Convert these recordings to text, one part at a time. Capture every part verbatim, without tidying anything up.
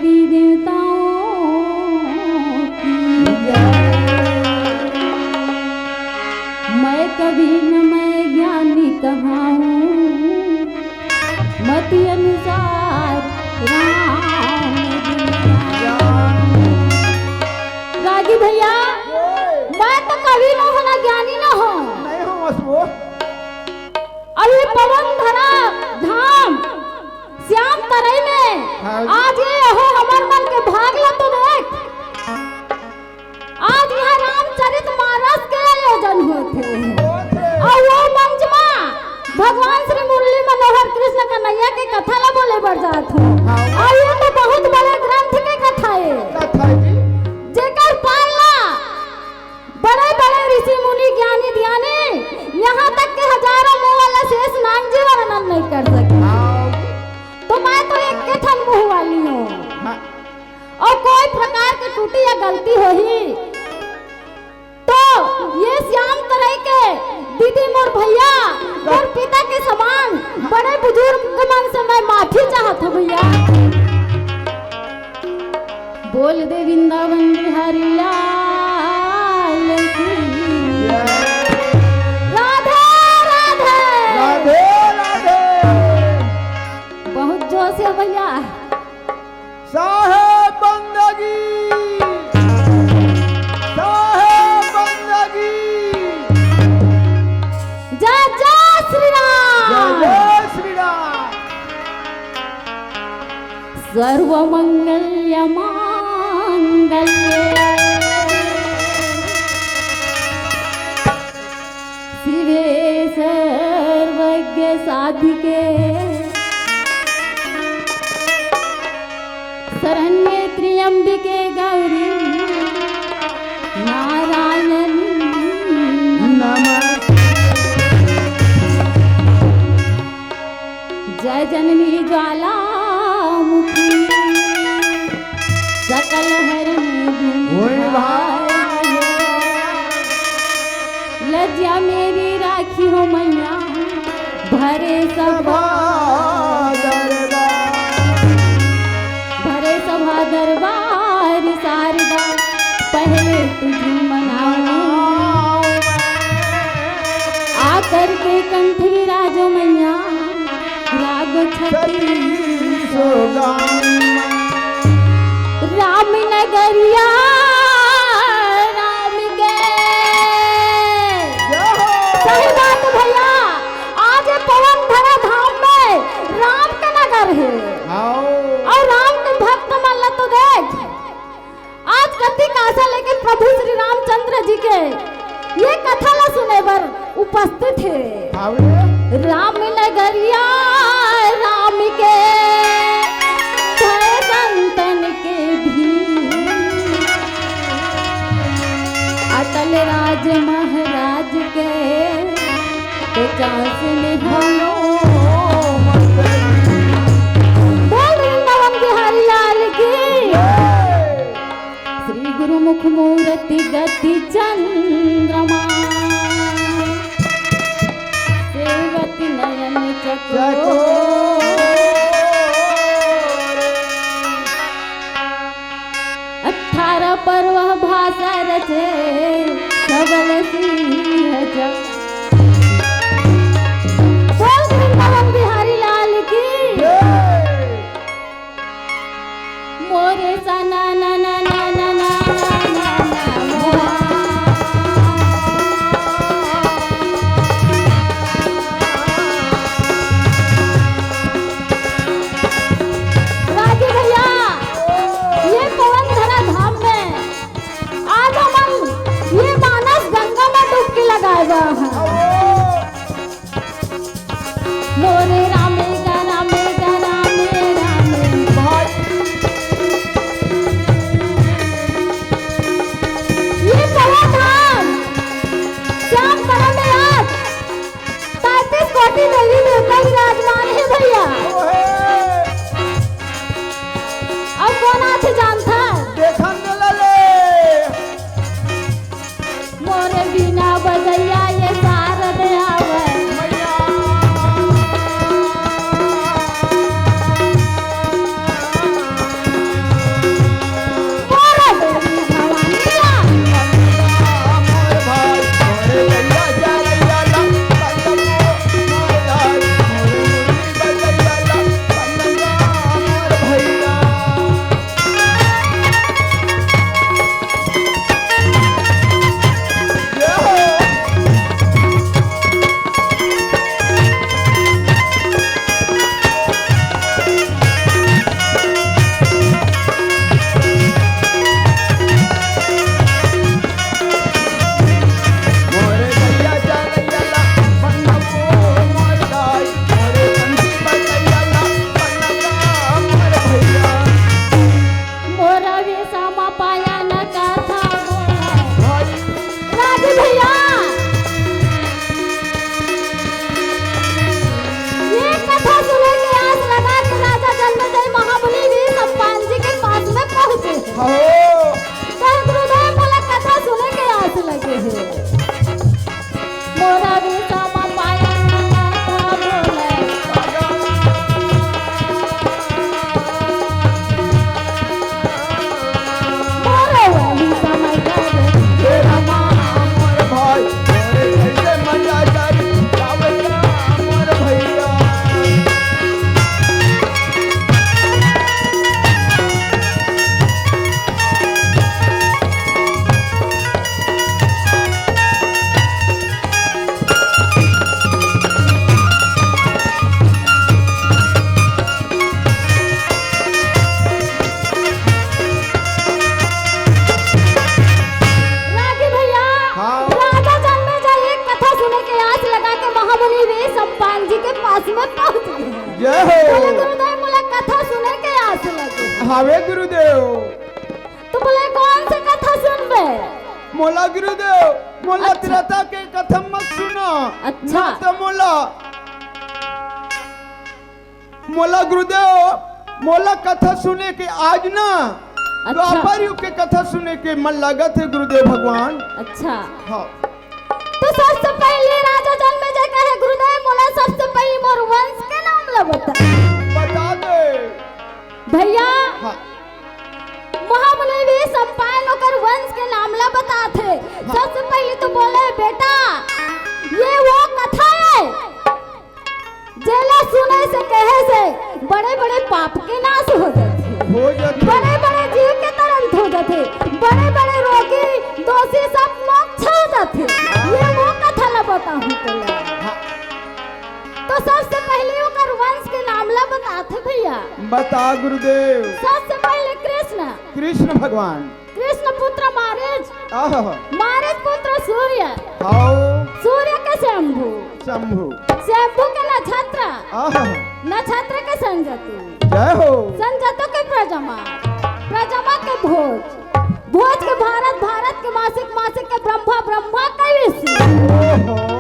देवताओं की जय। मैं कवि न मैं ज्ञानी कहाऊं, मति अनुसार राम दुनिया। रागी भैया, मैं तो कवि न हो ना ज्ञानी न हो। नहीं हो बस वो। अभी पवन धरा धाम श्याम तरई में हाँ जी। आज ये हो हमर मन के भाग ल तो देख। आज यहाँ रामचरित मानस के आयोजन होत हे। होत हे। अउ वो मंच मा भगवान श्री मुरली मनोहर कृष्ण कन्हैया के कथा ला बोले बर जात हो। हाँ। अउ ये तो बहुत बड़े ग्रंथ के कथा हे। कथा जी। जेकर पान ला बड़े-बड़े ऋषि मुनि ज्ञानी ध्यानी, यहाँ तक के हजारों मुँह वाला शेष नाग जी वर्णन नहीं कर सके। हाँ। तो मैं तो एक के ठन मुँह वाली हूँ। हाँ। अउ कोई प्रकार के त्रुटि या गलती होही, तो ये श्याम तरई के दीदी मोर भैया, मोर पिता के समान बड़े बुजुर्ग मन से मैं माफी चाहत हूँ भैया। बोल दे वृंदावन बिहारी लाल की। राधे, राधे। राधे, राधे। बहुत जोश हे भैया। साहेब बंदगी, साहेब बंदगी। जय जय श्री राम। जय जय श्री राम। सर्वमंगल मांगल्ये शिवे सर्वज्ञ साधिके शरण्ये त्र्यंबिके गौरी नारायणी नमः। जय जननी ज्वालामुखी सकल हरनी ओए वाह। लज्जा मेरी राखी हो मैया भरे सभा दरबार। भरे सभा दरबार शारदा पहले तुझे मनाऊं। आकर के कंठ विराजो मैया राग छत्तीसो गाऊं। राम नगरिया राम के। जय हो। सही बात भैया, आज पवन धरा धाम में राम के नगर हे। आओ। अउ राम के भक्त मन ला तो देख, आज कतिक आशा लेके प्रभु श्री रामचंद्र जी के ये कथा ला सुने बर उपस्थित हे। आओ। राम नगरिया राम के, भय संतन के भी। अटल राज महाराज के, तो चांस में हलो। बोल वृंदावन बिहारी लाल की। श्री गुरु मुख मूरति गति चंद्रमा, सेवत नयन चकोर। अठारह पर्व भाषा रचे, सबल सिंह जग। बोल वृंदावन बिहारी लाल की। मोरे सना ना ना ना ना ना ना ना। रागी भैया, ये पवन धरा धाम में आज हमन ये मानस गंगा में डुबकी लगाए बर हन। मोरे रामे गा, रामे गा, रामे, रामे। भाई। हो। कहे गुरुदेव, मोला कथा सुने के आस लगे हे। मोरा विषम पायन कथा बोले। मोरा वही समय करे। हे रामा, मोर भाई, मोरे कैसे मजा करी, गावे का मोर भैया। रागी भैया, हाँ। राजा जनमेजय एक कथा सुने के आस लगा के महामुनि वीर सम्पायन जी के पास में पहुंच गए। जय हो। बोले, "गुरुदेव, मोला कथा सुने के आस लगे।" हावे गुरुदेव। तो बोले, "कौन से कथा सुनबे?" मोला गुरुदेव, मोला अच्छा। त्रेता के कथा मत सुना। अच्छा। ना तो मोला मोला गुरुदेव, मोला कथा सुने के आज ना, अच्छा। द्वापर युग के कथा सुने के मन लागत हे गुरुदेव भगवान। अच्छा। हाँ। तो सबसे पहले राजा जनमेजय कहे, "गुरुदेव, मोला सबसे पहले मोर वंश के नाम ला बता।" बता दे। भैया, हाँ। महामुनि वीर सम्पायन ओकर वंश के नाम ला बताथे। हाँ। सबसे पहले तो बोले, "बेटा, ये वो कथा है।" जेला सुने से, कहे से बड़े-बड़े पाप के नाश हो जाथे। हो जाथे। बड़े-बड़े जीव के तरंत हो जाथे। बड़े-बड़े रोगी, दोषी सब मोक्ष हो जाथे। ये वो कथा ला बताहूँ तोला। हाँ। तो सबसे पहले ओकर वंश के नाम ला बताथे भैया। बता गुरुदेव। सबसे पहले कृष्ण। कृष्ण भगवान। कृष्ण पुत्र मारीच, आहा। मारीच पुत्र सूर्य, हाओ। सूर्य के शंभु, शंभु। शंभु के नक्षत्र, आहा। नक्षत्र के संजतु, जय हो। संजतु के प्रजमा, प्रजमा के भोज, भोज के भारत, भारत के मासिक, मासिक के ब्रह्मा, ब्रह्मा के विष्णु। ओहो।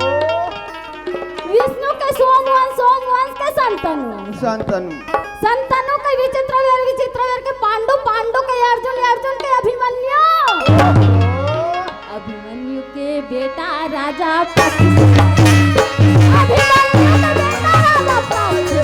विष्णु के सोमवंश, सोमवंश के संतनु। संतनु। संतनु के विचित्रवीर, विचित्रवीर के पांडु, पांडु के अर्जुन, अर्जुन के अभिमन्यु। अभिमन्यु के बेटा राजा पक्षी। अभिमन्यु के बेटा राजा पक्षी।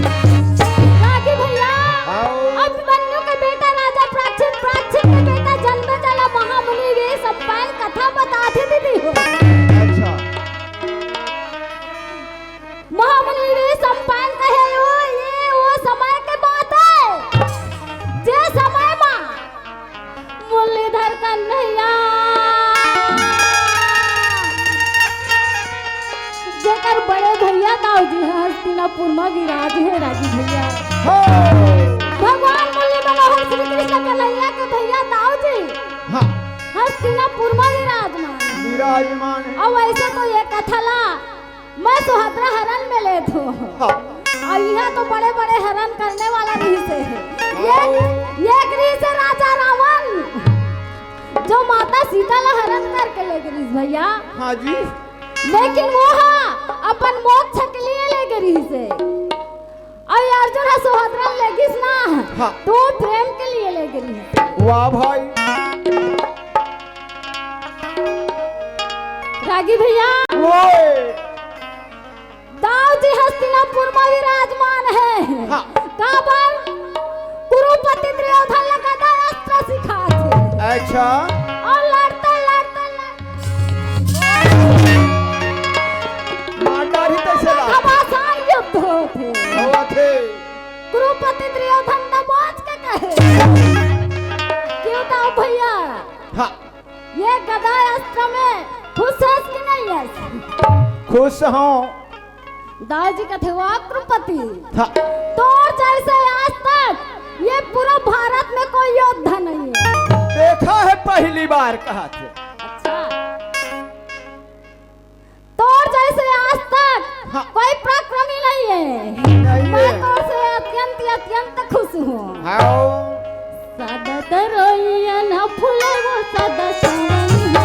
रागी भैया, आओ। अभिमन्यु के बेटा राजा परीक्षित, परीक्षित के बेटा जनमेजय ला महामुनि वीर सम्पायन कथा बताथे दीदी हो। अच्छा। महामुनि वीर सम्पायन कहे, ओ, ये वो समय के बात है, जे समय मा मुरलीधर कन्हैया, जेकर बड़े भैया दाऊ जी ह हस्तिनापुर म विराज हे रागी भैया। हो। भगवान मुरली मनोहर श्री कृष्ण कन्हैया के भैया दाऊ जी हाँ। हस्तिनापुर म विराजमान। विराजमान हे। अउ ऐसे तो ये कथा ला मैं सुहत्रा हरन में लेत हों। हाँ। अउ इहाँ तो बड़े-बड़े हरन करने वाला रहिस हे। ये, ये रहिस हे राजा रावण, जो माता सीता ला हरन करके ले गे रहिस भैया। हाँ जी। लेकिन वो हा अपन मोक्ष के लिए ले गे रहिस हे। अउ अर्जुन ह सुहत्रा ल लेगिस ना, हाँ। तो प्रेम के लिए ले गे रहिस। वाह भाई। रागी भैया। ओए। दाऊ जी हस्तिनापुर म विराजमान हे। हाँ। काबर? कुरुपति दुर्योधन ल गदा अस्त्र सिखाथे। अच्छा। अउ लड़ते, लड़ते, लड़ते मार डारही तइसे ला। घमासान युद्ध होथे। होथे। कुरुपति दुर्योधन क्यों दाऊ भैया? हाँ। ये गदा अस्त्र में खुश हस कि नहीं हस? खुश हूँ। दाऊ जी कथे, "वाह कुरुपति, हाँ। तोर जैसे आज तक ये पूरा भारत में कोई योद्धा नहीं है।" देखा है, पहली बार कहा थे। अच्छा। तोर जैसे आज तक हाँ। कोई पराक्रमी नहीं है। नहीं मैं है। तोर से अत्यंत, अत्यंत खुश हूँ। हाँ। सदा तरोइया ना फुलावो, सदा जवानी हो,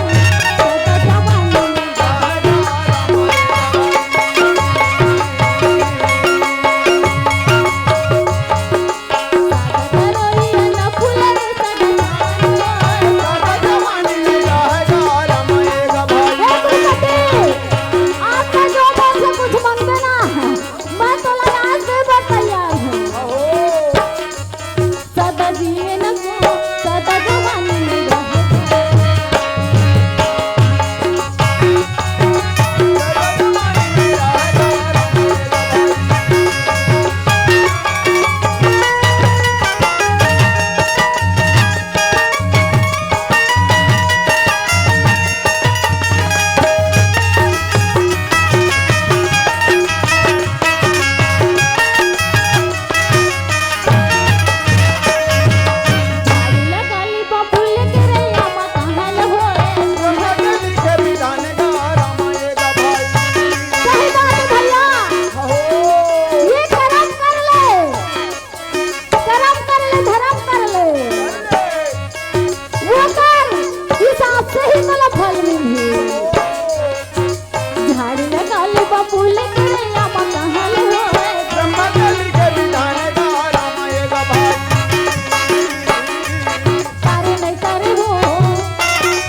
सदा जवानी हो। आपका जो मन से कुछ मांगते ना, मैं तोला नाच दे बर तैयार हूँ। सदा जिए न को, सदा जवानी में रहो। धरम कर ले, धरम कर ले। वो कर, हिसाब से ही तोला फल मिलही। झाड़ी लगा ले बबूल के रैया में कहाँ ले होए। ब्रह्मा के मिलके विधान का राम आएगा भाई। तारे नहीं तारे हो,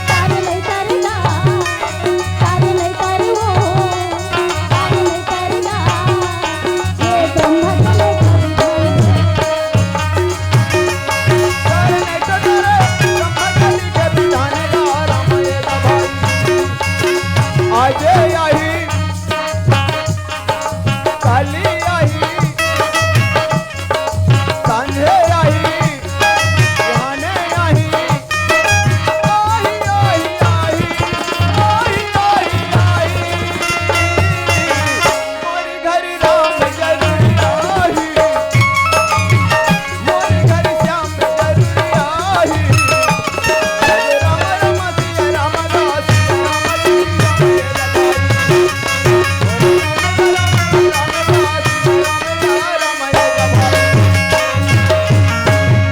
तारे नहीं तारे ना, तारे नहीं तारे हो, तारे नहीं तारे ना। ये ब्रह्मा के मिलके विधान है। आज आही, काली आही, सांझे आही, बिहाने आही, आही, आही, आही। मोर घर राम जरूर आही, मोर घर श्याम जरूर आही। हरे राम राम सिया राम दास राम सिया राम दास।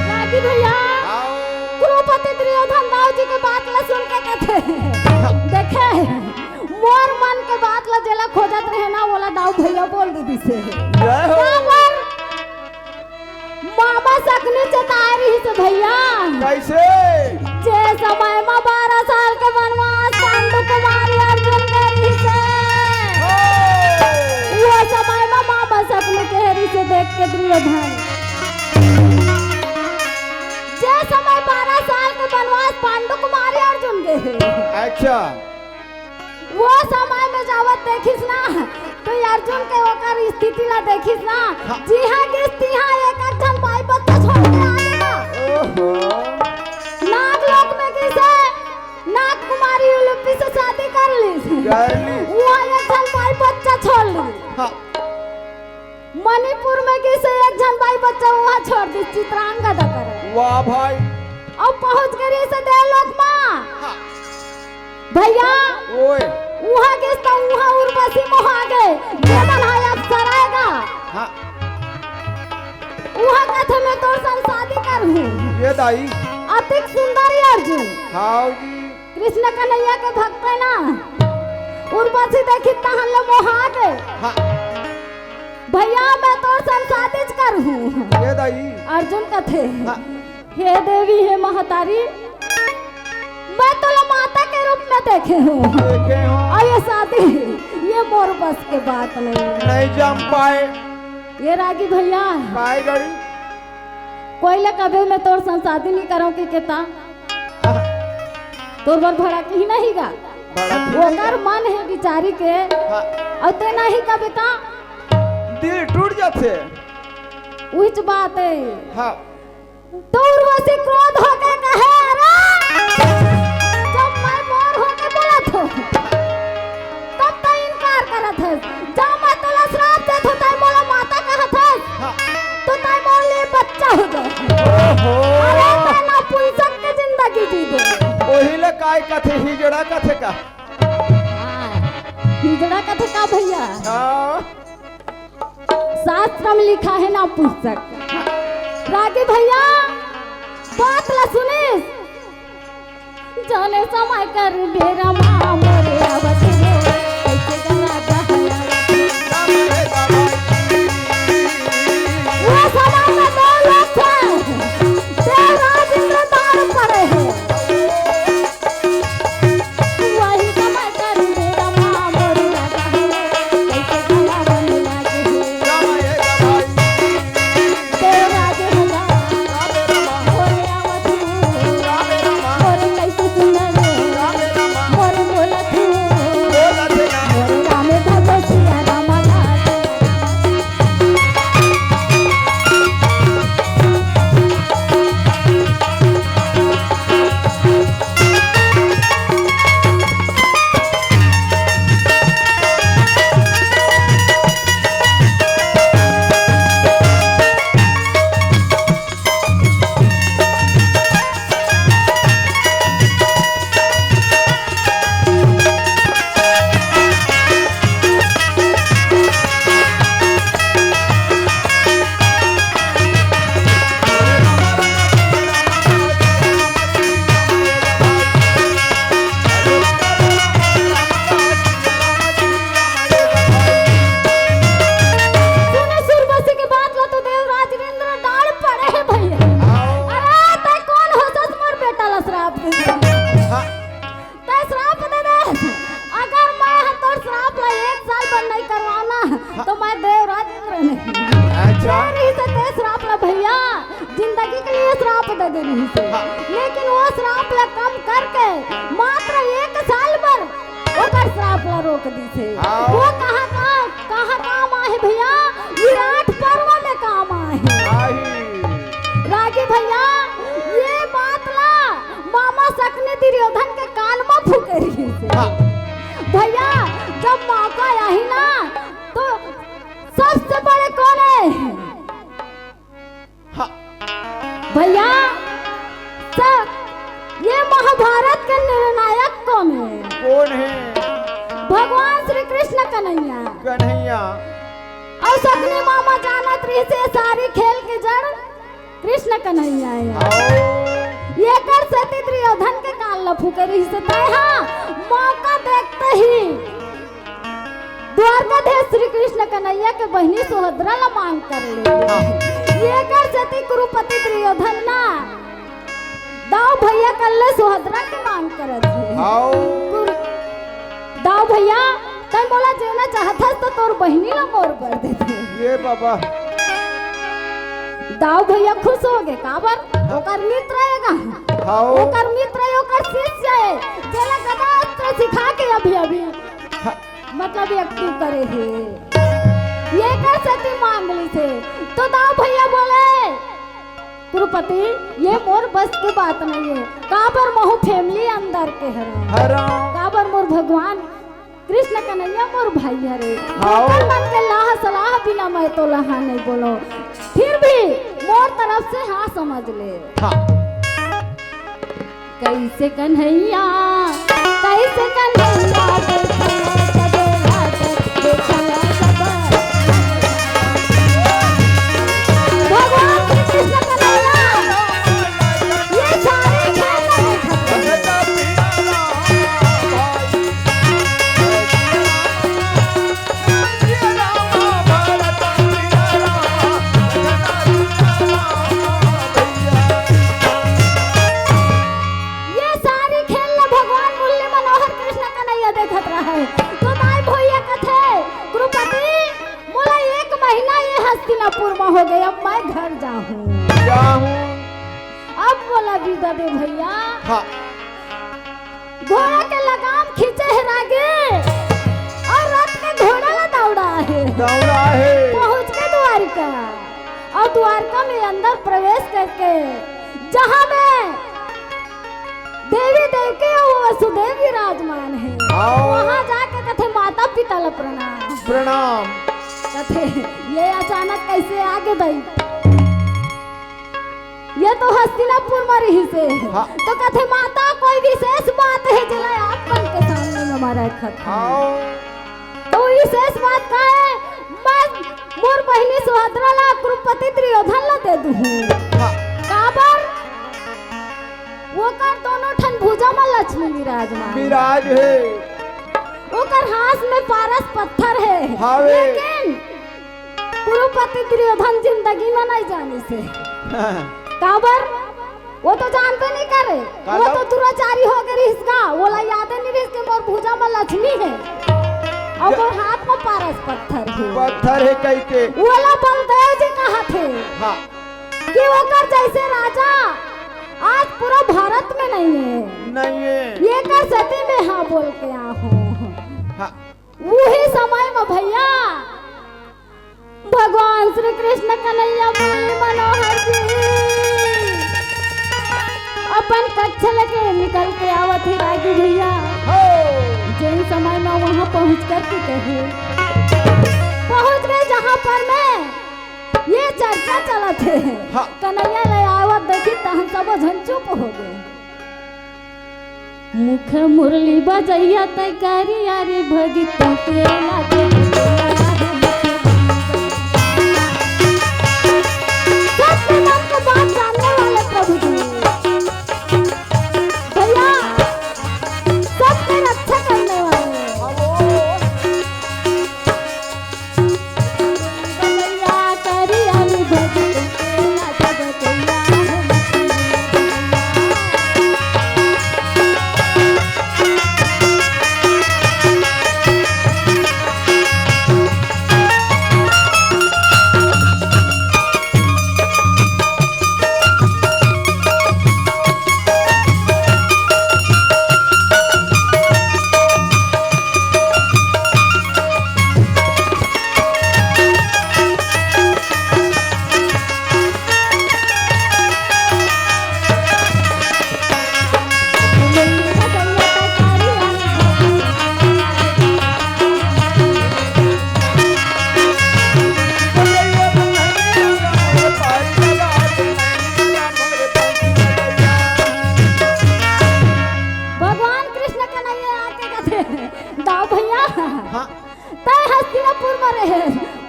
रागी भैया, आओ। कुरुपति दुर्योधन दाऊ जी के बात ला सुन के कथे, देखे, मोर मन के बात ला जेला खोजत रहे ना, ओला दाऊ भैया बोल दे दिसे। जय हो। काबर? मामा सकनी चेताय रहिस भैया। कैसे? जे समय म बारह साल के वनवास पांडु कुमारी अर्जुन के रहिस हे। ओ! वो समय म मामा सकनी के रहिस हे देख के दुर्योधन। जे समय बारह साल के वनवास पांडु कुमारी अर्जुन गे हे। अच्छा। वो समय में जावत देखिस ना, तो अर्जुन के ओकर स्थिति ला देखिस ना, हाँ। जिहाँ गिस तिहाँ एक एक झन बाई बच्चा छोड़ के आ गे ना। ओहो। नाग लोक में गिस हे, नाग कुमारी उलूपी से शादी कर लिस। कर लिस। वहाँ एक झन बाई बच्चा छोड़ लिस। हाँ। मणिपुर में गिस हे एक झन बाई बच्चा वहाँ छोड़ दिस, चित्रांगदा कर। वाह भाई। अब पहुँच गे रहिस हे देवलोक मा। हाँ। भैया, ओए। उहाँ गिस त उहाँ उर्वशी मोहा गे, जेमन हा अप्सरा गा। हाँ। उहाँ कथे मैं तोर संग शादी करहूँ। ये दाई। अतिक सुंदर ये अर्जुन। हाँ जी। कृष्ण कन्हैया के भक्त हे ना। उर्वशी देखिस तहन ले मोहा गे। हाँ। भैया मैं तोर संग शादीच करहूँ। ये दाई। अर्जुन कथे। हाँ। हे देवी, हे महतारी, मैं तोला माता के रूप में देखे हूँ। देखे हूँ। अउ ये शादी, ये मोर बस के बात नहीं है। नहीं जम पाए। ये रागी भैया। पाए गड़ी। कोई ला कभी मैं तोर संग शादी नहीं करहूँ कि केता। आह। तोर बर भड़क ही नहीं गा। भड़क ही नहीं ओकर गा। मन है बिचारी के। हाँ। अउ ते नहीं कभी ता। दिल टूट जाथे। उहिच बात है। हाँ। तो उर्वशी क्रोध होके कहे, "अरे, जब मैं मोर होके बोलत हो, तब तो इनकार करत हस। जब मैं तोला श्राप देत हो, तै मोला माता कहत हस, हाँ। तो तै मोर लिए बच्चा हो जाए। ओहो। अरे, तै नपुंसक के जिंदगी जी दे।" ओही ले काय कथे, हिजड़ा कथे का? हाँ, हिजड़ा कथे का भैया? हाँ। शास्त्र में लिखा है नपुंसक। रागी भैया, बात ला सुनिस। जाने समय कर बेरा मा मोरे आवत हो, कैसे गला गहला। वो समय में दो लोग थे, देवराज इंद्र दान पड़े हैं। वही समय कर मेरा माँ मोर राजा हो, कैसे गला बन लागे हो। तेरा राज होगा, मोरे आवत हो, मोरे कैसे सुंदर हो, मोरे बोलत हो, मोरे राम धनुषिया राम राज। सुने सुरबसी के बात ला तो देवराज इंद्र डांड़ पड़े हे भैया। हाँ। अरे तै कोन होसस मोर बेटा ला श्राप दे? हाँ। तै श्राप दे दे। अगर मैं ह तोर श्राप ला एक साल बर नहीं करवाना, हाँ। तो मैं देवराज इंद्र नहीं। अच्छा। तै रहिस हे तै श्राप ला भैया, जिंदगी के लिए श्राप दे दे रहिस हे। हाँ। लेकिन वो श्राप ला कम करके मात्र एक साल बर ओकर श्राप ला रोक दिस हे। हाँ। वो कहाँ का, कहाँ काम आहे भैया? विराट पर्व में काम आहे। आही। रागी भैया, ये बात ला मामा शकुनि दुर्योधन के कान में फूके रहिस हे। हाँ। भैया, जब मौका आही ना, तो सबसे बड़े कोन हे? हाँ। भैया, सब ये महाभारत के निर्णायक कोन हे? कोन हे? भगवान श्री कृष्ण कन्हैया। कन्हैया। अउ शकुनि मामा जानत रहिस हे सारी खेल के जड़ कृष्ण कन्हैया हे। आओ। एकर सेती दुर्योधन के कान ल फूके रहिस हे। तै हा मौका देखते ही द्वारकाधीश श्री कृष्ण कन्हैया के बहिनी सुभद्रा ला मांग कर ले। हाँ। एकर सेती कुरुपति दुर्योधन ना दाऊ भैया कर ले सुभद्रा के मांग करत हे। हाँ। कुरु-, दाऊ भैया, तै मोला जेना चाहत हस तो तोर बहिनी ला मोर बर दे दे। ये बाबा। दाऊ भैया खुश हो गे, काबर? ओकर मित्र हे गा। हाँ। ओकर मित्र हे, ओकर शिष्य हे, जेला गदा अस्त्र सिखा के अभी-अभी हाँ। मतलब active करे हे। एकर सेती मांग लिस हे। तो दाऊ भैया बोले, "कुरुपति, ये मोर बस के बात नहीं हे। काबर महूं family अंदर के हरंव। हरंव। काबर मोर भगवान कृष्ण कन्हैया मोर भाई हरे। हाँ। ओकर मन के लाह सलाह बिना मैं तोला हाँ नहीं बोलों। फिर भी मोर तरफ से हाँ समझ ले।" हाँ। कैसे कन्हैया, कैसे कन्हैया, देखला सब, देखला सब। भगवान श्री कृष्ण कन्हैया, ये सारे खेल नहीं खत्म। ये सारी खेल ल भगवान मुरली मनोहर कृष्ण कन्हैया देखत रहय। तो दाई भैया कथे, "कुरुपति, मोला एक महीना ये हस्तिनापुर म हो गे, अब मैं घर जाहूं।" जाहूं। अब मोला बिदा दे भैया। हाँ। घोड़ा के लगाम खींचे हे रागी अउ रथ के घोड़ा ला दौड़ा हे। दौड़ा हे। पहुंच के द्वारिका अउ द्वारिका में अंदर प्रवेश करके जहाँ में देवी देवकी अउ वसुदेव विराजमान हे। हाँ। वहाँ जाके कथे, "माता पिता ला प्रणाम।" प्रणाम। कथे, "ये अचानक कइसे आगे दई?" ये तो हस्तिनापुर म रिहिस हे। हाँ। तो कथे, "माता, कोई विशेष बात हे, जेला आप मन के सामने में मैं रखत हँव।" हाँ। तो विशेष बात का हे? मैं मोर बहिनी सुभद्रा ला कुरुपति दुर्योधन ला दे दूहूँ। हाँ। काबर? ओकर दोनों ठन भुजा म लक्ष्मी विराजमान। विराज हे। ओकर हाथ में पारस पत्थर हे। हावे। लेकिन कुरुपति दुर्योधन जिंदगी में नहीं जानिस हे। हाँ। काबर? वो तो जानबे नहीं करे। का वो तो? तो दुराचारी हो गे रिहिस गा। ओला यादे नहीं रिहिस कि मोर भुजा म लक्ष्मी हे अउ मोर हाथ म पारस पत्थर हे। पत्थर हे कहिके। ओला बलदेव जी कहत हे। हाँ। कि ओकर जइसे राजा आज पूरा भारत में नहीं हे। नहीं हे। एकर सेती में हाँ बोल के आहूँ। हाँ। उही समय म भइया भगवान श्री कृष्ण कन्हैया बोल मनोहर जी अपन कक्ष लेके निकल के आवत हे राजू भइया। हो। जेन समय म वहाँ पहुँच करके कहे, पहुँच गए जहाँ पर में ये चर्चा चलत हे। हाँ। कन्हैया ले आवत देखिस त हम सबो झन चुप हो गए। मुख मुरली बजइया तैं करिया रे भगतों के लागे। सच में मन के बात जानने वाले प्रभु जी। भइया, सबके रक्षा करने वाले। भगवान कृष्ण कन्हैया आके कथे, दाऊ भइया, हाँ। तैं हस्तिनापुर म रहे,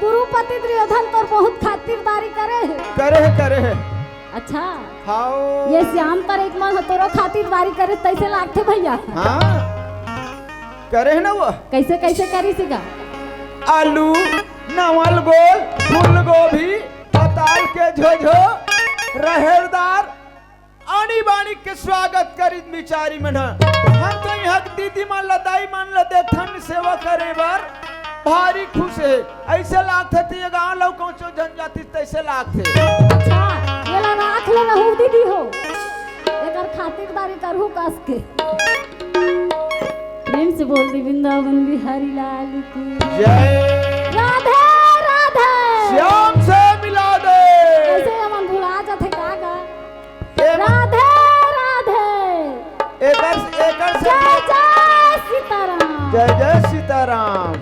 कुरुपति दुर्योधन तोर बहुत खातिरदारी करे हे। करे हे, करे हे। अच्छा। हाँ। ये श्याम तरेक मन ह तोरो खातिरदारी करे तइसे लागथे भइया। हाँ। करे हे ना वो। कइसे, कइसे करिस गा? आलू, नवल गोल, फूलगोभी, पताल के झोझो, रहेर दार, आनी बानी के स्वागत करिस बिचारी मन ह। हम तो इहाँ दीदी मन ल, दाई मन ल देखथन सेवा करे बर, भारी खुश हे। अइसे लागथे त ये गाँव ल कहूँ झन जातिस तइसे लागथे। अच्छा, एला राख ले रहू दीदी हो, एकर खातिरदारी करहू कस के। प्रेम से बोल दे वृंदावन बिहारी लाल की। जय। राधे राधे। श्याम से मिला दे। कइसे हमन भुला जाथे का गा? ए म- राधे राधे। एकर, एकर से जय जय सीताराम। जय जय सीताराम।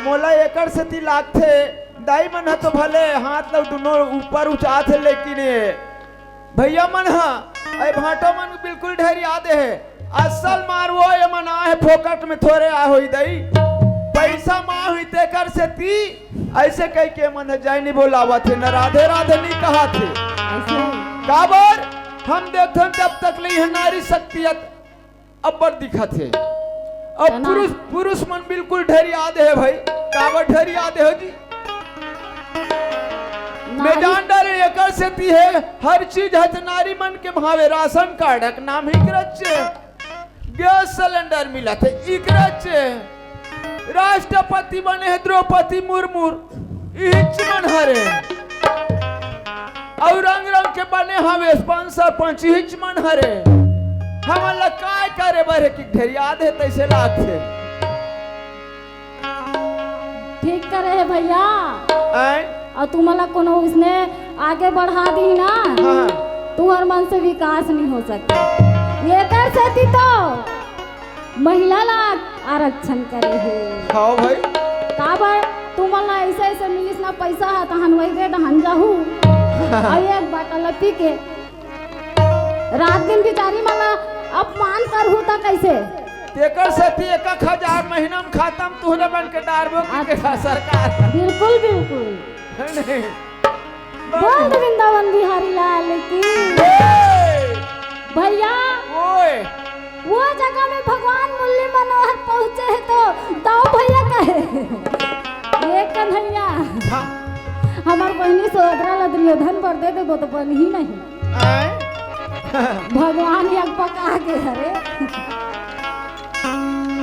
मोला एकर सेती लागथे, दाई मन ह तो भले हाथ ल दुनों ऊपर उचाथे, लेकिन ये भइया मन ह, ए भांटो मन बिल्कुल ढेरिया दे हे। असल मार वो ये मन आए हे, फोकट में थोरे आए होही दई। पइसा मा होही तेकर सेती अइसे कहिके मन ह जय नहीं बोलावत हे, न राधे राधे नहीं कहत हे। अइसे? काबर? हम देखथन जब तक ले ये नारी शक्ति अत-, अब्बड़ दिखत हे। अउ तना- पुरुष, पुरुष मन बिल्कुल ढेरिया दे हे भई। काबर ढेरिया दे हो जी? नारी- मैं जान डारे एकर सेती हे, हर चीज ह त नारी मन के भावे, राशन कार्ड के नाम ही इकरच हे, गैस सिलेंडर मिलत हे इकरच हे, राष्ट्रपति बने हे द्रौपदी मुर्मू, इहिच मन हरे। अउ रंग रंग के बने हवे पंच सरपंच, इहिच मन हरे। हमन ला काय करे बर हे कि ढेरिया दे हे तइसे लागथे। ठीक करे हे भइया। आय? अउ तुमन ला कोनो उसने आगे बढ़ा दी ना। हाँ। तुहर मन से विकास नहीं हो सकता। एकर सेती तो महिला ला आरक्षण करे हे। हाँ भाई। काबर तुमन ला ऐसे ऐसे मिलिस ना पैसा ह, तहन वही दे दहन जाहू। अउ एक बाटला पी के रात दिन बिचारी मन ला अपमान करहू त कैसे? तेकर सेती एक एक हजार महीना में खाता में तुहरे मन के डारबो की अच्छा। सरकार। बिल्कुल, बिल्कुल। है नहीं? बोल दे वृंदावन बिहारी लाल की। ए! भैया, ओए! वो जगह में भगवान मुरली मनोहर पहुंचे हे तो दाऊ भैया कहे, "ये कन्हैया, हाँ। हमर बहिनी सहोदरा ला दुर्योधन बर दे देबो तो बनही नहीं।" आय? भगवान यज्ञ पका के हरे।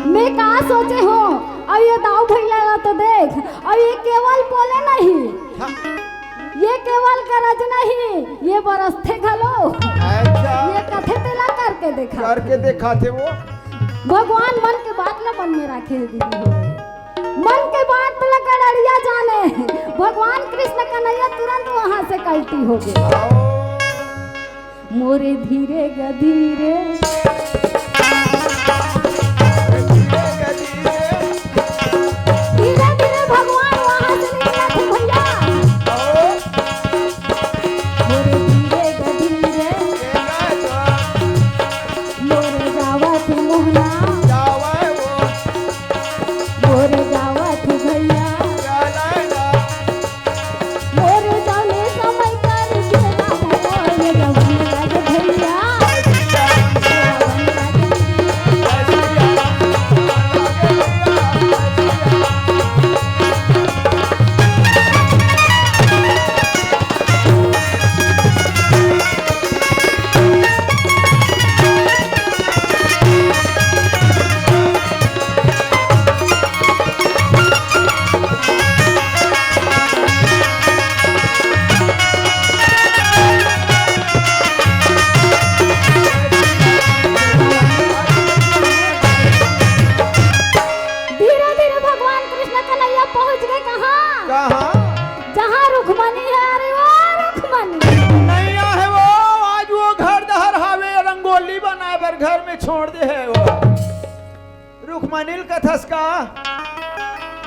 मैं का सोचे हों, अउ ये दाऊ भैया ला तो देख, अउ ये केवल बोले नहीं, हाँ। ये केवल गरज नहीं, ये बरसथे घलो। अच्छा। ये कथे तेला करके देखा। करके देखाथे वो। भगवान मन के बात ला मन में राखे हे दीदी हो। मन के बात ला गड़ड़िया जाने। भगवान कृष्ण कन्हैया तुरंत वहां से कल्टी हो गए। आओ। मोरे धीरे ग धीरे। धीरे धीरे भगवान वहां से निकला थे भैया। मोरे धीरे ग धीरे। मोरे जावा थे मोहना। मोरे जावा थे भैया। मोरे जाने समय कर दिए राम मोरे जवन लग भैया। धीरे धीरे भगवान कृष्ण कन्हैया पहुंच गए कहाँ? कहाँ? जहाँ रुक्मणी है। अरे वो रुक्मणी। नहीं आहे वो, आज वो घर डहर हावे, रंगोली बनाए बर घर में छोड़ दे हे वो। रुक्मणी ल कथस का?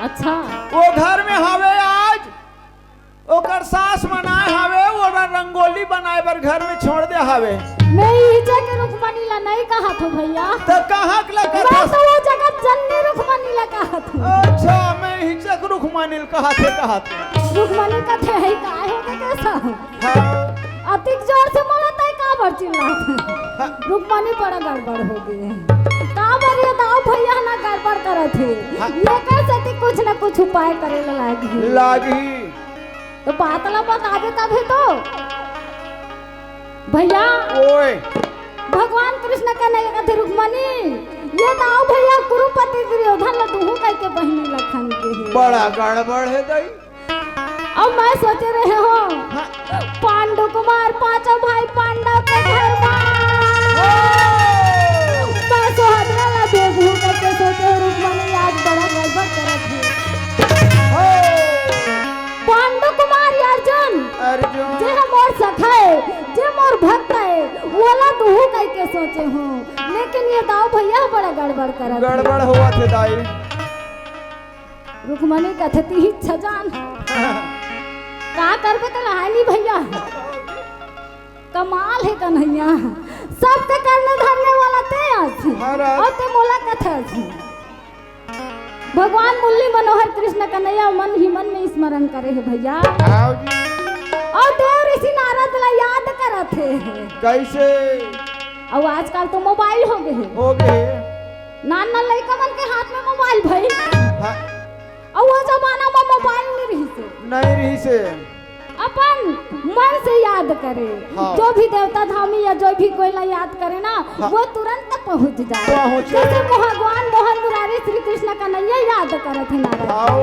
अच्छा। वो घर में हावे आज, ओकर सास मन आए हावे, ओला रंगोली बनाए बर घर में छोड़ दे हावे। मैं इहिचे के रुक्मणी ला नहीं कहा थो भैया। त कहाँ के ला मैं कथस? तो वो जगत जननी रुक्मणी ला कहा थो। अच्छा, मैं इहिचे के रुक्मणी ल कहा थे, कहा थे। रुक्मणी कथे हे, काय हो गए कैसा? हाँ। अतिक जोर से बोला तय काबर चिल्लात हे? हाँ। रुक्मणी बड़ा गड़बड़ हो गए हे। काबर ये दाऊ भैया ना गड़बड़ करत हे। हाँ। ये कैसे ती कुछ ना कुछ उपाय करे ला लागही। लागही। तो बात ला बताबे तभे तो। भैया। ओए। भगवान कृष्ण कन्हैया कथे रुक्मणी, ये दाऊ भैया कुरुपति दुर्योधन ला दुहू कहिके बहिनी ला खन के हे। बड़ा गड़बड़ हे दाई। अब मैं सोचे रहे हों, हाँ। पांडु कुमार पांचों भाई पांडव के घर में। हाँ। मैं सोहदरा ला भेजहूं करके सोचे हों, रुक्मणी आज बड़ा गड़बड़ करत हे। हाँ। पांडु कुमार अर्जुन, अर्जुन। जे ह मोर सखा हे, जे मोर भक्त हे, वोला दुहू कहिके सोचे हों, लेकिन ये दाऊ भैया बड़ा गड़बड़ करत हे। गड़बड़ होवत हे दाई। रुक्मणी कथे तिही छजान। का करबे त लहानी भैया? कमाल हे कन्हैया, सबके करने धरने वाला ते अस। महाराज। अउ ते मोला कथस। भगवान मुरली मनोहर कृष्ण कन्हैया मन ही मन में स्मरण करे हे भैया। आओ जी। अउ देव ऋषि नारद ला याद करत हे। कैसे? अउ आजकल तो मोबाइल हो गए हे। हो गए हे। नान नान लइका मन के हाथ में मोबाइल भई। हाँ। अउ वो जमाना में मोबाइल नहीं रहिसे। नहीं रहिसे। अपन मन से याद करे। हाँ। जो भी देवता धामी या जो भी कोई ला याद करे ना, हाँ। वो तुरंत पहुंच जाए। पहुंचे। जैसे भगवान मोहन मुरारी श्री कृष्ण कन्हैया याद करत हे नारद। हाँ।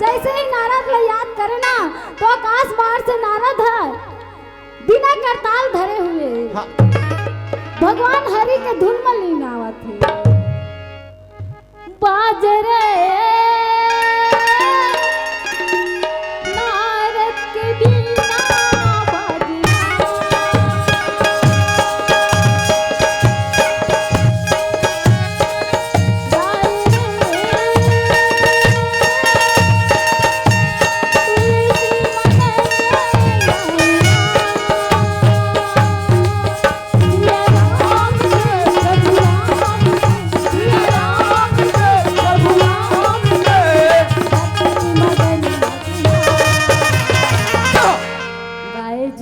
जैसे ही नारद ला याद करे ना, तो आकाश मार्ग से नारद ह बिना करताल धरे हुए हाँ। भगवान हरि के धुन में लीन आवत हे। बाज रे नारद के बीना बाज रे। ये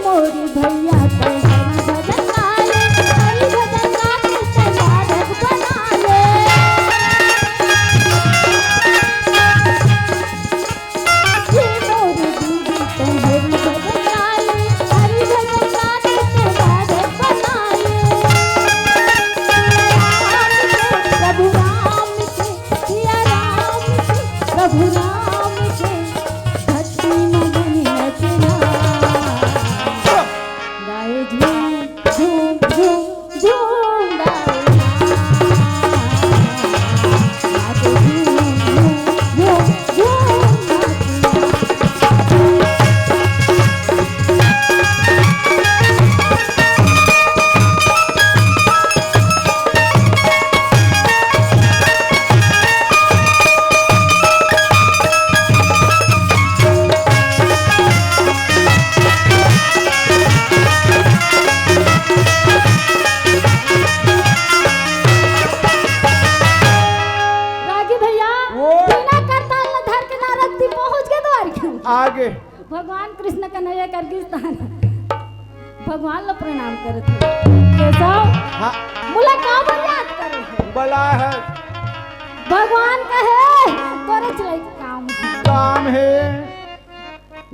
मोरी भैया तो हरि भजन गाए, हरि भजन गाके तैयार बनाए। ये मोरी दीदी तो हरि भजन गाए, हरि भजन गाके तैयार बनाए। प्रभु राम के, सिया राम के, प्रभु राम के, भक्ति मगन रचना। गाए झूम, झूम, झूम, झूम गाए। नाचे झूम, झूम, झूम, झूम नाचे। रागी भैया, वो बिना करताल ल धर के नारद जी पहुंच गे द्वारिका। आगे। भगवान कृष्ण कन्हैया कर गिस्तान। भगवान ल प्रणाम करत हे। केशव, हाँ। मोला काबर याद करे हे? बला है। भगवान कहे, तोरे चलाई काम हे। काम हे।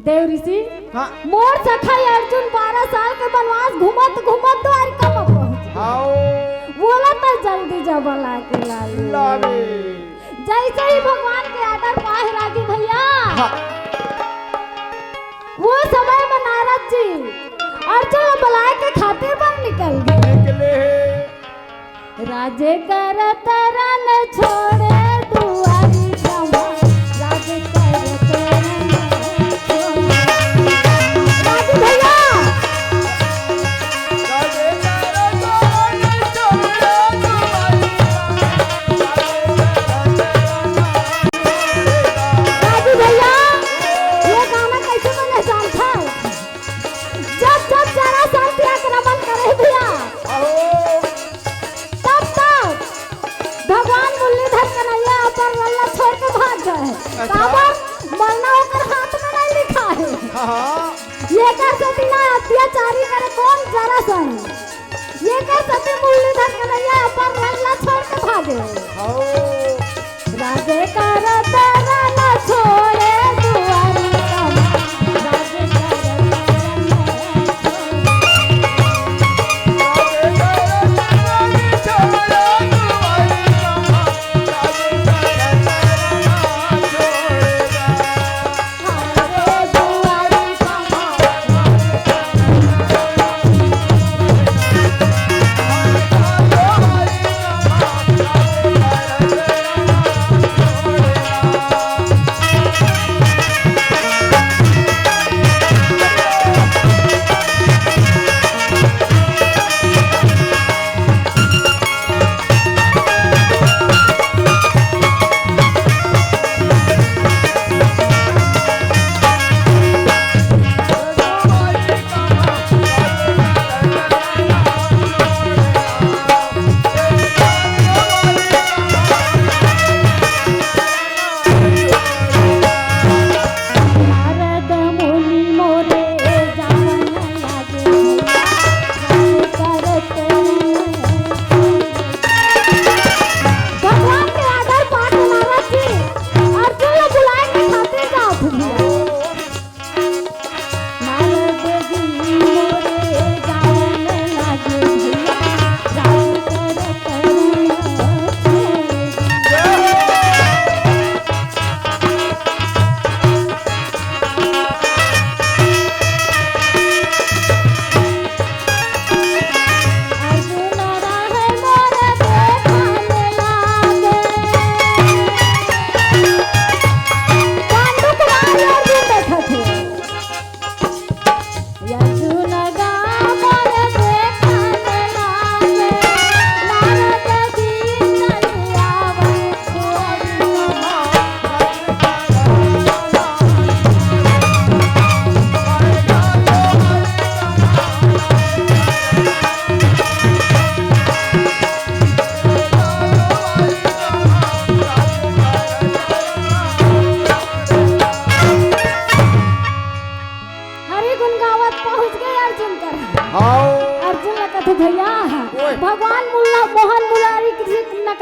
देव ऋषि, हाँ। मोर सखा अर्जुन बारह साल के वनवास घूमत घूमत द्वारिका म पहुंच गे। आओ। बोला तो जल्दी जा बला के लावे। लावे। जैसे ही भगवान के order पाए रागी भैया, हाँ। वो समय में नारद जी अर्जुन ला बलाए के खातिर बन निकल गे। निकले हे। राजे करत रन छोड़े दुआरी कमा, राजे करत रन छोड़े। राजू भैया। राजू भैया, ये गाना कैसे बने जानता है? जब जब जरासंध आक्रमण करे भैया, अहो। तब तब भगवान मुरलीधर कन्हैया अपन रल्ला छोड़ के भाग गए। अच्छा। काबर? मरना ओकर हाथ में नहीं लिखा है। हाँ, हाँ। ये कर सेती ना अत्याचारी करे कौन जरासंध? ये कर सेती मुरलीधर कन्हैया अपन रल्ला छोड़ के भागे। हाँ। राजे करत रन छोड़े दुआरी कमा, राजे करत रन छोड़े।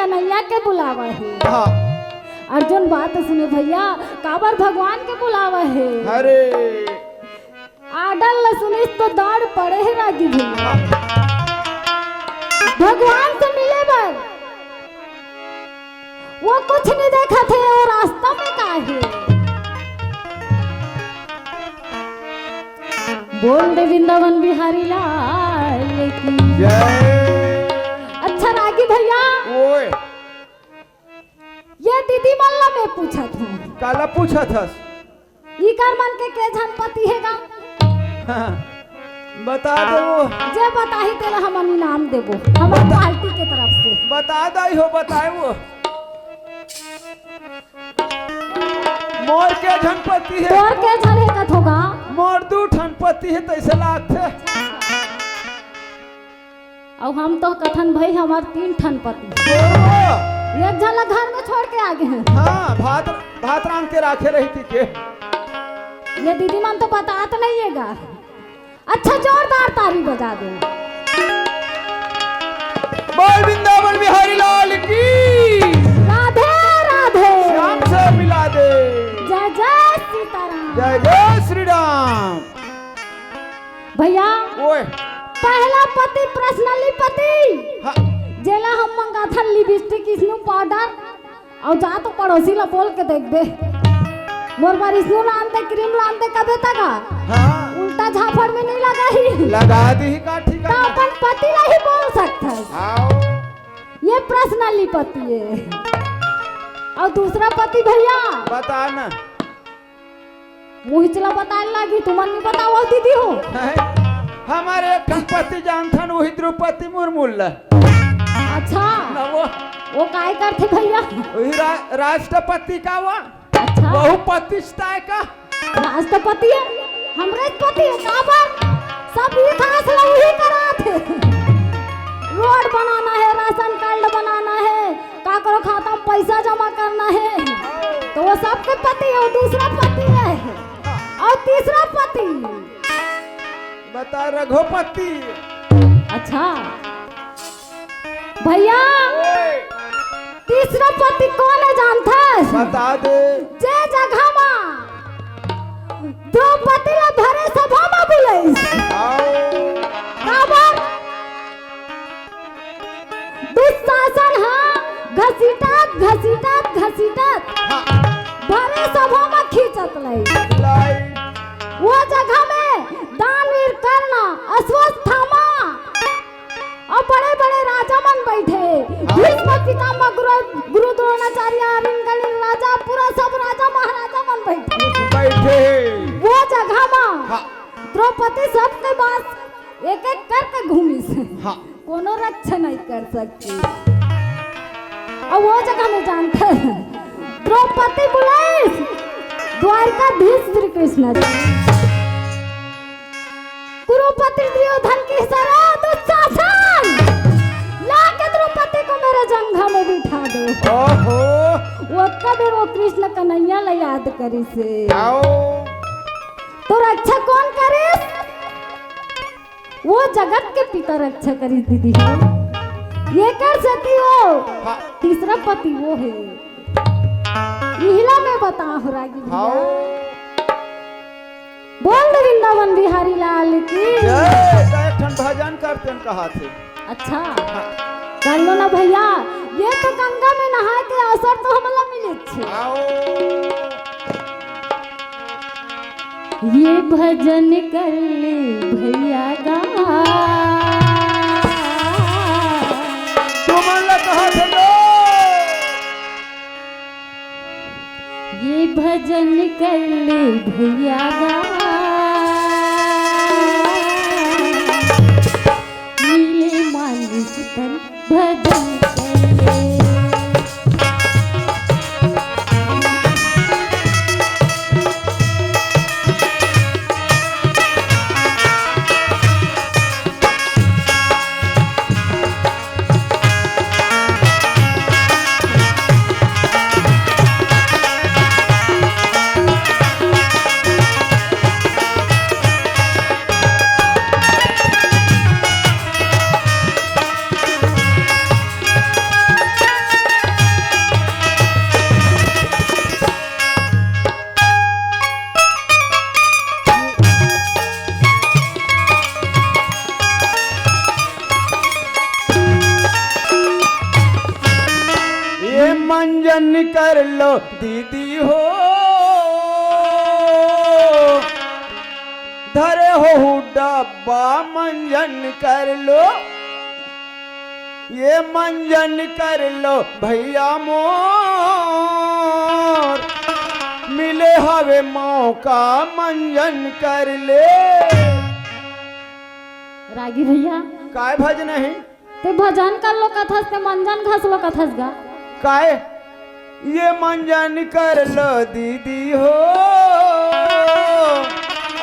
कन्हैया के बुलावा हे। हाँ। अर्जुन बात सुने भैया, काबर भगवान के बुलावा हे। अरे। आडर ल सुनिस तो दौड़ पड़े हे रागी भैया। भगवान से मिले बर वो कुछ नहीं देखत हे, वो रास्ता में का हे? बोल दे वृंदावन बिहारी लाल की। जय। अच्छा रागी भैया, ओए। ये दीदी मन ला मैं पूछत हूँ। काला पूछत हस? इकर मन के के झन पति हे गा? हाँ, बता दे वो। जे बताही तेला हमन इनाम देबो, हमर बता। पार्टी के तरफ से। बता दई हो, बताए वो। मोर के झन पति हे? तोर के झन हे कथो गा? मोर दू ठन पति हे, तइसे लागथे। अउ हम तो कथन भई, हमर तीन ठन पति। ओ! एक झन ला घर में छोड़ के आ गे हे। हाँ, भात, भात रांध के राखे रही थी के। ये दीदी मन तो बतात नहीं हे गा। अच्छा, जोरदार ताली बजा दो। बोल वृंदावन बिहारी लाल की। राधे राधे। श्याम से मिला दे। जय जय सीताराम। जय जय श्री राम। भैया, ओए। पहला पति, पर्सनली पति, हाँ। जेला हम मंगाथन लिपस्टिक, स्नू पाउडर, अउ जा तो पड़ोसी ला बोल के देखबे, मोर बर स्नू लान दे, क्रीम लान दे, कबे तक आ? हाँ। उल्टा झापड़ में नहीं लगाही। लगा दी का तो ठिकाना। अपन पति ला ही बोल सकथस। आओ। ये पर्सनली पति हे। अउ दूसरा पति भैया। बता ना। मुहिच ला बताए लागी, तुमन नहीं बताओ दीदी हो। हैं? हमर एक ठन पति जानथन, वही द्रौपदी मुर्मू ला। अच्छा। ना वो। वो काय करथे भैया? वही रा-, राष्ट्रपति का वो। अच्छा। वहू पति च ताय का। राष्ट्रपति हे, हमरे पति हे, काबर? सब विकास ला वही कराथे। रोड बनाना हे, राशन कार्ड बनाना हे, काकरो खाता में पैसा जमा करना हे, तो वो सबके पति हे, वो दूसरा पति हे। अउ तीसरा पति। बता, रघुपति। अच्छा भैया, ओए। तीसरा पति कोन हे जानथस? बता दे। जे जगह मा द्रौपदी ला भरे सभा मा बुलाइस। आओ। काबर? दुशासन ह घसीटत, घसीटत, घसीटत हाँ। भरे सभा म खींचत लई। लाई। वो जगह में दानवीर कर्ण, अश्वत्थामा अउ बड़े-बड़े राजा मन बइठे। हाँ। भीष्म पितामह, गुरु, गुरु द्रोणाचार्य, अरिंद गणिंद राजा, पूरा सब राजा महाराजा मन बइठे। बइठे। वो जगह म हाँ। द्रौपदी सबके बात एक-एक करके घूमिस। हाँ। कोनो रक्षा नहीं कर सकती। अउ वो जगह में जानथस, द्रौपदी बुलाइस द्वारिकाधीश श्री कृष्ण जी। कुरुपति दुर्योधन के सारा दुशासन लाके द्रौपदी को मेरे जंघा में बिठा दो। ओहो। वो कबीर वो कृष्ण कन्हैया ला याद करिस हे। आओ। तो रक्षा कोन करिस? वो जगत के पिता रक्षा करिस दीदी हो। एकर सेती वो हाँ। तीसरा पति वो हे। इहिला मैं बता हो रागी भैया। हाँ। बोल दे वृंदावन बिहारी लाल की। जय। तो एक ठन भजन करते हैं, कहा थे। अच्छा। हाँ। कर लो ना भैया, ये तो गंगा में नहाए के अवसर तो हमला मिले छे। आओ। ये भजन कर ले भैया गा। तुमन ला कहा थे लो? ये भजन कर ले भैया गा। मिले मानुष तन भजन कर ले। कर लो दीदी हो, धरे हो डब्बा मंजन कर लो, ये मंजन कर लो भैया मोर, मिले हवे मौका मंजन कर ले। रागी भैया, काय भजन हे? ते भजन कर लो कथस, ते मंजन घस लो कथस गा। काय? ये मंजन कर लो दीदी हो,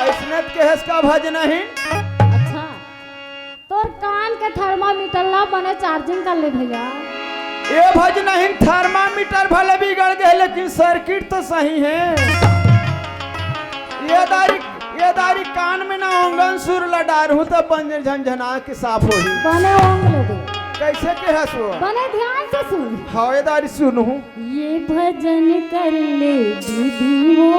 अइसने त केहेस का भजन हे? अच्छा, तोर कान के thermometer ला बने charging कर ले भैया। ये भजन हे, thermometer भले बिगड़ गए, लेकिन circuit तो सही हे। ये दारी, ये दारी कान में ना ओंगन सुर ला डारहूं, त बंजर झनझना के साफ होही। बने ओंग ले दे। कइसे केहेस वो? बने ध्यान से सुन। हाँ, ये दारी सुनहूं। ये भजन कर ले दीदी हो,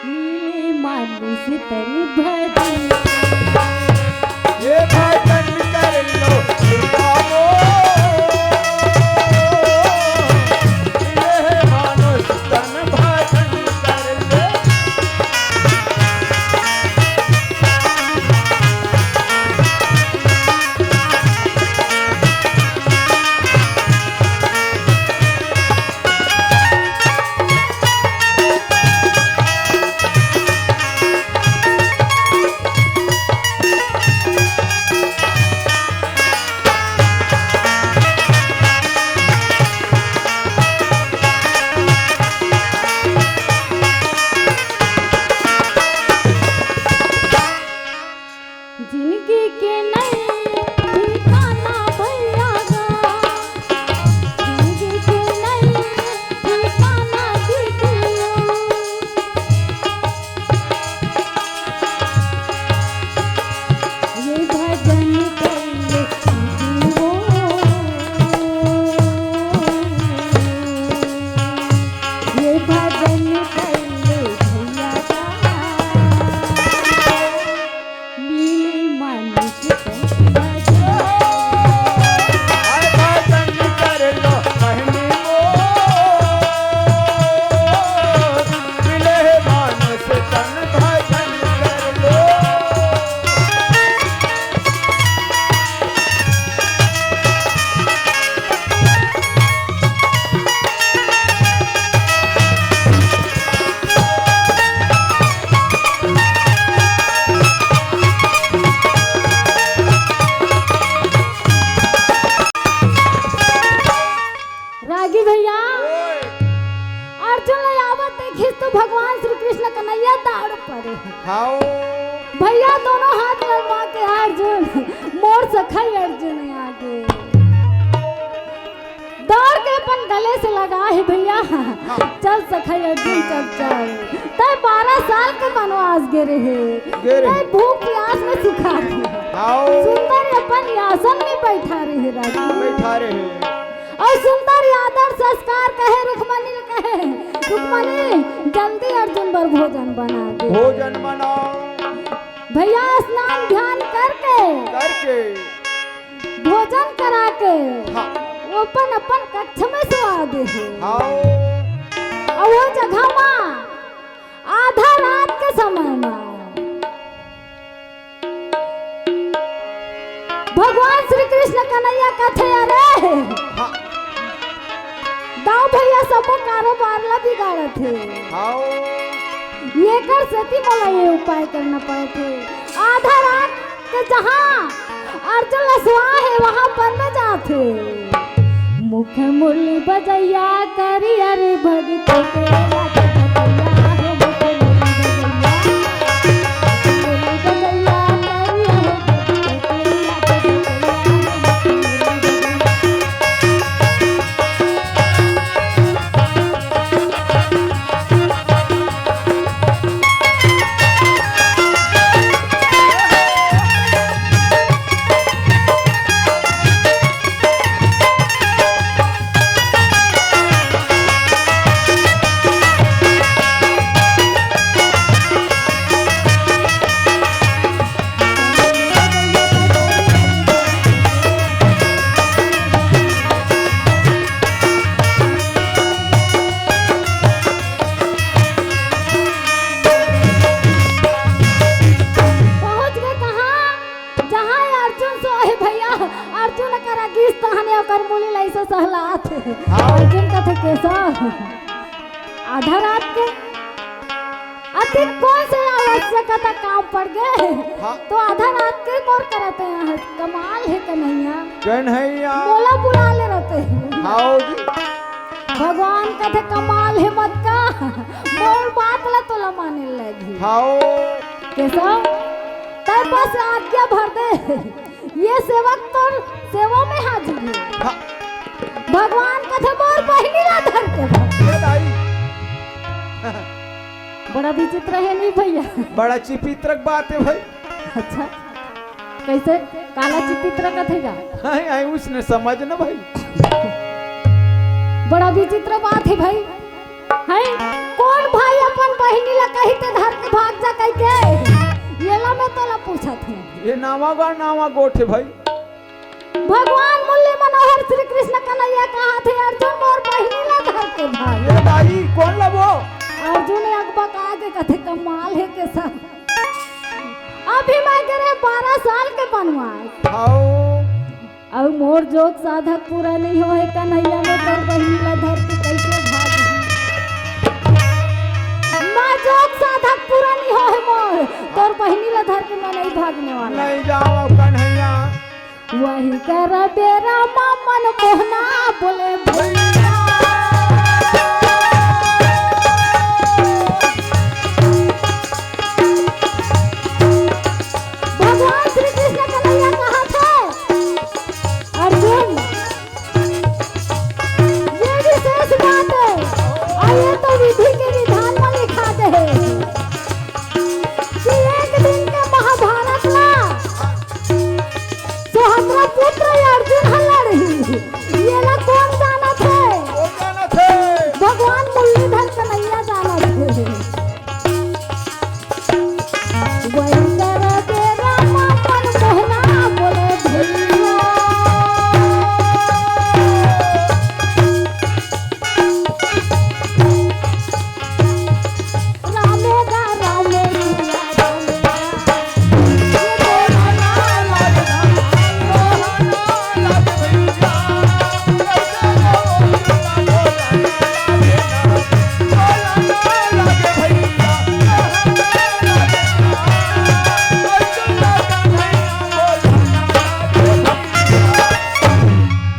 मिले मानुष तन भजन। ये भजन कर लो दीदी हो, मिले मानुष तन भजन कर ले। जिंदगी के नई ठिकाना भैया गा, जिंदगी के नई ठिकाना दीदी हो। ये भजन कर ले दीदी हो, ये भजन कर ले भैया गा। मिले मानुष तन भजन। हर भजन कर लो बहिनी मोर, मिले मानुष तन भजन कर लो। रागी भैया, ओए। अर्जुन ला आवत देखिस तो भगवान श्री कृष्ण कन्हैया दौड़ परे हे। हाओ। भैया दोनों हाथ लड़वा के, अर्जुन, मोर सखा अर्जुन आगे। दौड़ के अपन गले से लगा हे भैया। हाँ। चल सखा अर्जुन, चल, चल। तैं बारह साल के वनवास गे रहे। गे रहे। तैं भूख प्यास में सुखा गे। हाओ। सुंदर अपन आसन में बैठा रहे राजा। बैठा रहे। अउ सुंदर आदर संस्कार कहे रुक्मणी ल कहे, "रुक्मणी, जल्दी अर्जुन बर भोजन बना दे।" भोजन बनाओ। भैया स्नान ध्यान करके, करके। भोजन करा के, हाँ। वो अपन, अपन कक्ष में सुवा दे हे। हाँ। अउ वो जगह मा आधा रात के समय मा भगवान श्री कृष्ण कन्हैया कथे, "अरे, हाँ। दाऊ भैया सबो कारोबार ला बिगाड़त हे। हाँ। येकर सेती मोला ये उपाय करना पड़त हे।" आधा रात के जहाँ अर्जुन ल सुवा हे, वहाँ बन में जात हे। मुख मुरली बजैया करिया रे भगत के लागे बजैया हो, मुख मुरली बजैया। मुख मुरली बजैया करिया रे भगत के लागे बजैया हो, मुख मुरली बजैया। केशव, आधा रात के अति कौन से आवश्यकता काम पड़ गए? हाँ। तो आधा रात के मोर करत हे यहाँ, कमाल हे कन्हैया। कन्हैया। मोला बुला ले रहते। हाव जी। भगवान कथे कमाल हे मत का, मोर बात ला तोला माने लगी। हाव। केशव, तै बस आज्ञा भर दे। ये सेवक तोर सेवा में हाजिर हे। हाँ। भगवान कथे मोर बहिनी ला धर के भाग। ये दाई। बड़ा विचित्र हे नहीं भैया? बड़ा चिपित्रक बात हे भाई। अच्छा, कैसे? काला चिपित्रक कथे का? हाँ, हाँ, उसने समझ ना भाई। बड़ा विचित्र बात हे भाई। हैं? कौन भाई अपन बहिनी ला कही ते धर के भाग जा कहि के? ये ला मैं तोला पूछत हूँ। ये नावा गा नावा गोठ हे भाई। भगवान मुरली मनोहर श्री कृष्ण कन्हैया कहाथे, अर्जुन मोर बहिनी ला धर के भाग। ये दाई, कौन ला वो? अर्जुन अकबका के कथे कमाल हे केशव। अभी मैं करे बारह साल के बनवास। हाव। अउ मोर जोग साधक पूरा नहीं होहे कन्हैया, मैं तोर बहिनी ला धर के कैसे भागहूँ? मैं जोग साधक पूरा नहीं होहे मोर, तोर बहिनी ला धर के मैं नहीं भागने वाला। नहीं जावव कन्हैया। वही कर बेरा मा मन मोहना बोले भैया। भगवान श्री कृष्ण कन्हैया कहाथे, अर्जुन, ये विशेष बात हे, अउ ये तो विधि के विधान में लिखाथे कि एक दिन के महाभारत ला सुभद्रा पुत्र अर्जुन ह लड़ही, ये ला कौन जानथे? कौन जानथे? भगवान मुरलीधर कन्हैया जानथे। वही कर दे राम अपन मोहना बोले भैया। रामे गा रामे सिया रामे गा।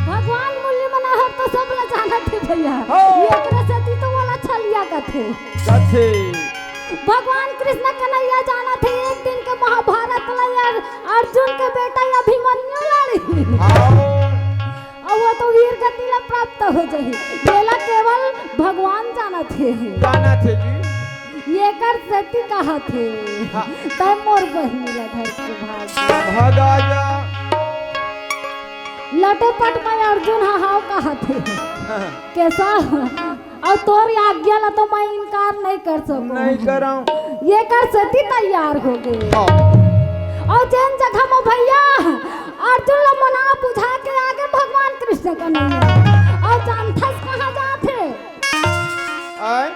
भगवान मुरली मनोहर तो सब ला जानत हे भैया। हाँ। ये एकरे सेती तो ओला छलिया कथे। कथे। भगवान कृष्ण कन्हैया जानत हे, एक दिन के महाभारत ला यार अर्जुन के बेटा अभिमन्यु लड़ही। हाँ। अउ वो तो वीर गति ला प्राप्त हो जाही। ये ला केवल भगवान जानत हे। जानत हे जी। ये कर सेती कहाथे। हाँ। तै मोर बहिनी ला धर के भाग। भागा जा। लटे पट में अर्जुन ह हाव कहाथे। हाँ। केशव, अउ तोर आज्ञा ला तो मैं इनकार नहीं कर सकूं। नहीं करंव। ये कर सेती तैयार हो गे। हाँ। अउ जेन जगह में भैया अर्जुन ला मना बुझा के आगे भगवान कृष्ण कन्हैया। अउ जानथस कहाँ जाथे? आय?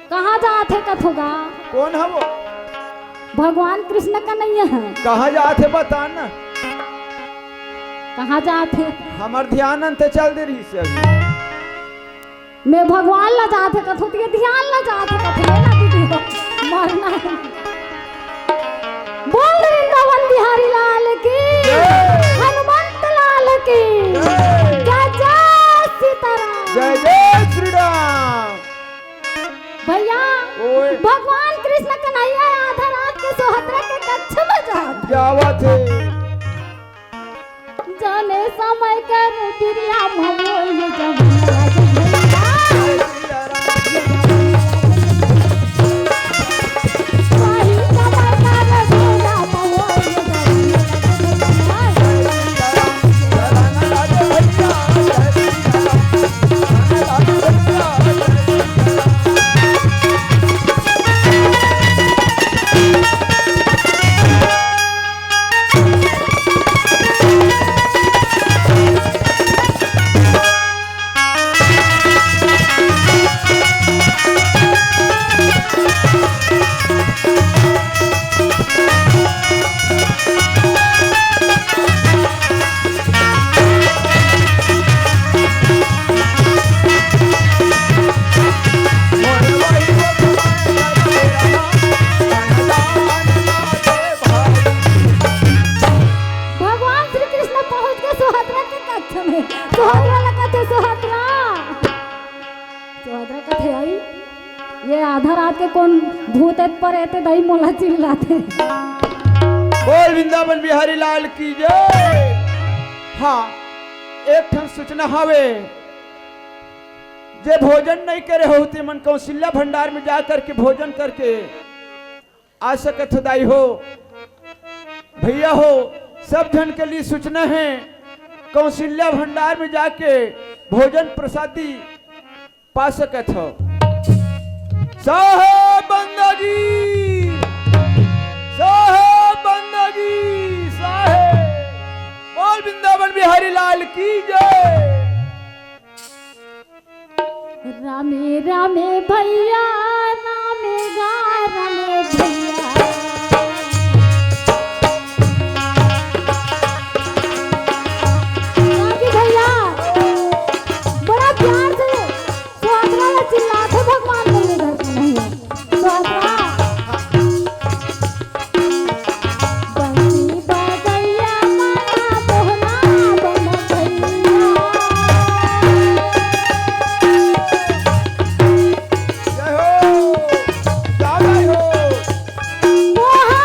कहाँ जाथे कथों गा? कौन हे वो? भगवान कृष्ण कन्हैया हे। कहाँ जाथे बता ना। कहाँ जाथे? हमर ध्यान अंत चल दे रहिसे अभी। मैं भगवान ला जाथे कथों, त ये ध्यान ला जाथे कथों, ये ना दीदी हो, मरना हे। बोल वृंदावन बिहारी लाल की, जय। हनुमंत लाल की, जय। जय जय सीताराम। जय जय श्री राम। भैया, ओए। भगवान कृष्ण कन्हैया आधा रात के सुभद्रा के कक्ष में जात। जावत हे। जाने समय कर बिरिया ममोल जब ये आधा रात के कोन भूत एत पर एते दई मोला चिल्लाथे। बोल वृंदावन बिहारी लाल की जय। हाँ, एक ठन सूचना हवे, जे भोजन नहीं करे हो, ते मन कौशल्या भंडार में जा करके भोजन करके आ सकत हो दाई हो, भैया हो, सब झन के लिए सूचना है, कौशल्या भंडार में जाके भोजन प्रसादी पा सकत हो। साहेब बंदा जी, साहेब बंदा जी, साहेब। बोल वृंदावन बिहारी लाल की जय। रामे रामे भैया, रामे गा रामे भैया। राम जी भैया, बड़ा प्यार से सुहागरा ला चिल्लाथे भगवान बोले घर का नहीं है। सुहागरा। बंसी बजैया मना मोहना बन भैया। जय हो, जय हो। मोहा।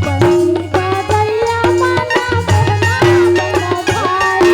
बंसी बजैया मना मोहना बन भाई।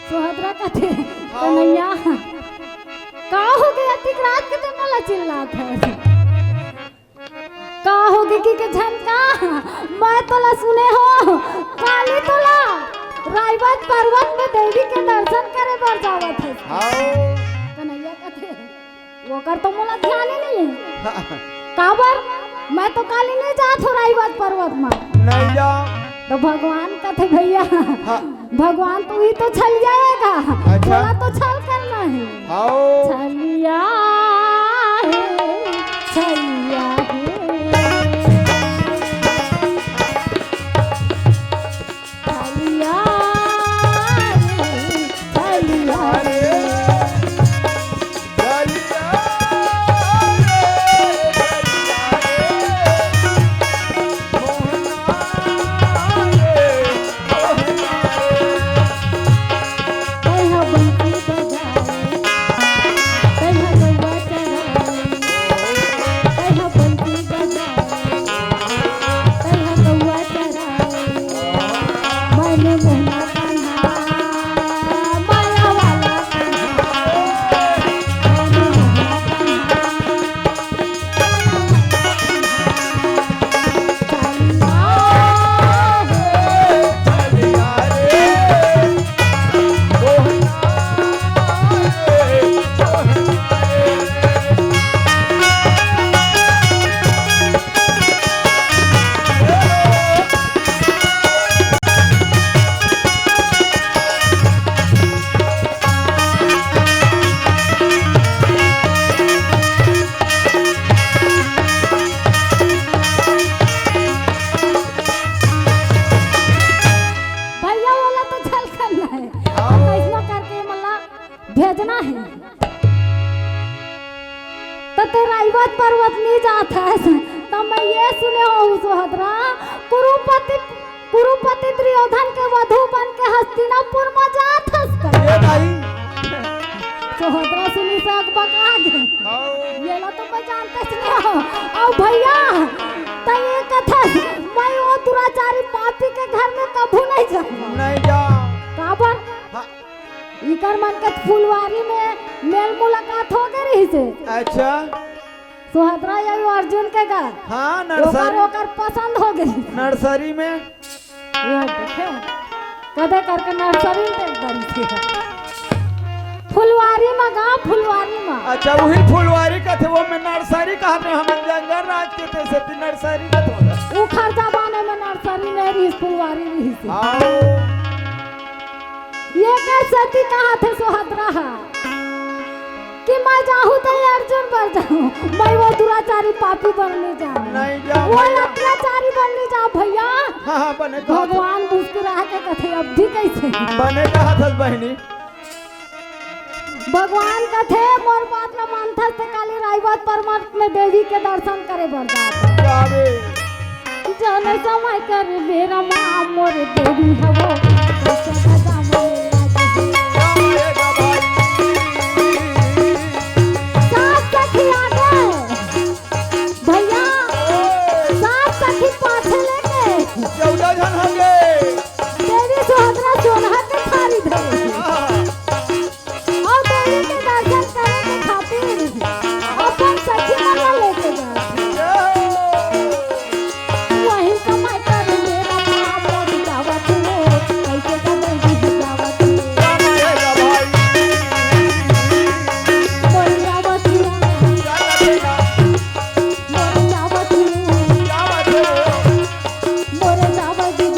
सुहद्रा कथे, हाँ। कन्हैया, का हो गया? अतिक रात के ते मोला चिल्लात है। का हो गया कि के झन का? मैं तोला सुने हो, काली तोला राइवत पर्वत में देवी के दर्शन करे बर जावत है। हाँ। कन्हैया कथे, ओकर तो मोला ध्यान ही नहीं है। काबर? मैं तो काली नहीं जात हो राइवत पर्वत में। नहीं जा। तो भगवान कथे, भैया, हाँ। भगवान तू ही तो छलिया है का? अच्छा। थोड़ा तो छल करना है। हाँ। छलिया है, छलिया है। छलिया रे, छलिया रे। भैया, ओला तो झलकन है। हाँ। कैसनो करके मतलब भेजना है। तो ते राइवत पर्वत नहीं जात है, तो मैं ये सुने हो सुहद्रा, कुरुपति कुरुपति दुर्योधन के वधू बन के हस्तिनापुर में जात हस का? ये भाई। सहोदरा सुनी से अकबका गे। हाँ। ये ला तो मैं जानते नहीं हो। और भैया, तो ये कथा मैं वो दुराचारी पापी के घर में कभू नहीं जाऊँ। नहीं जा। काबर? हाँ। इकर मन के फुलवारी में मेल मुलाकात हो गे रहिस हे। अच्छा। सुभद्रा अउ अर्जुन के गा। हाँ, ओकर, नर्सरी। ओकर पसंद हो गे। नर्सरी में। ये देखे, कदे करके नर्सरी में देख डरिस हे। फुलवारी में गा, फुलवारी में। अच्छा, वही फुलवारी कथे, वो में नर्सरी कहा थे, हम जंगल राज के थे, सेती नर्सरी कथे। उखर जमाने में नर्सरी नहीं रहिस, फुलवारी रहिस हे। हाँ। ये कर सेती कहा थे सुभद्रा हा कि मैं जाहूं त अर्जुन बर जाहूं, मैं वो दुराचारी पापी बर नहीं जाहूं। नहीं जाहूं वो भैया। अत्याचारी बर नहीं जाहूं भैया। हाँ, हाँ, बने कहा थे। भगवान मुस्कुरा के कथे, अब भी कैसे? बने कहा थे बहिनी। भगवान कथे, मोर बात ला मानथस त काली राइवत परमत में देवी के दर्शन करे बर जात। जाबे। जौने समय कर बेरा मा मोर देवी हवो, कैसे बजावे लागे। सात सखी आगे, भैया, सात सखी पाछे लेके। चौदह झन हो गए। देवी सुभद्रा सोनहा के थारी धरे। हाँ। अउ देवी के दर्शन करे के खातिर अपन सखी मन ला लेके जात हे। वही समय पर मेरा बाप मोर जावत हे, कैसे का देवी जावत हे। मोर जावत हे, मोर जावत हे। मोर जावत हे, मोर जावत हे।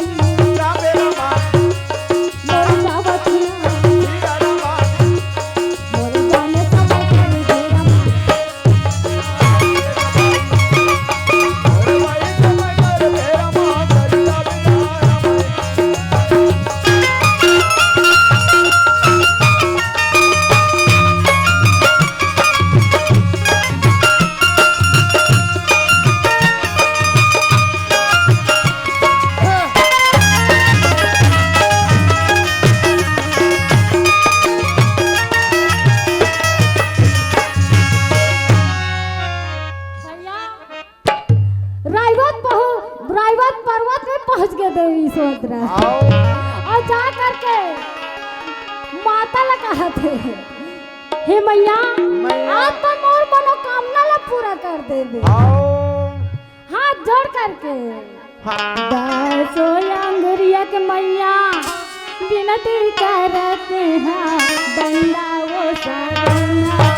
भैया, राइवत पहु-, राइवत पर्वत में पहुंच गे देवी सुभद्रा। आओ। अउ जा करके माता ला कहत हे, "हे मैया, मैया। आप तो मोर मनोकामना ला पूरा कर देबे।" आओ। हाथ जोड़ करके। हाँ। दसो अंगुरिया के मैया बिनती करत हे, डंडा वो सरना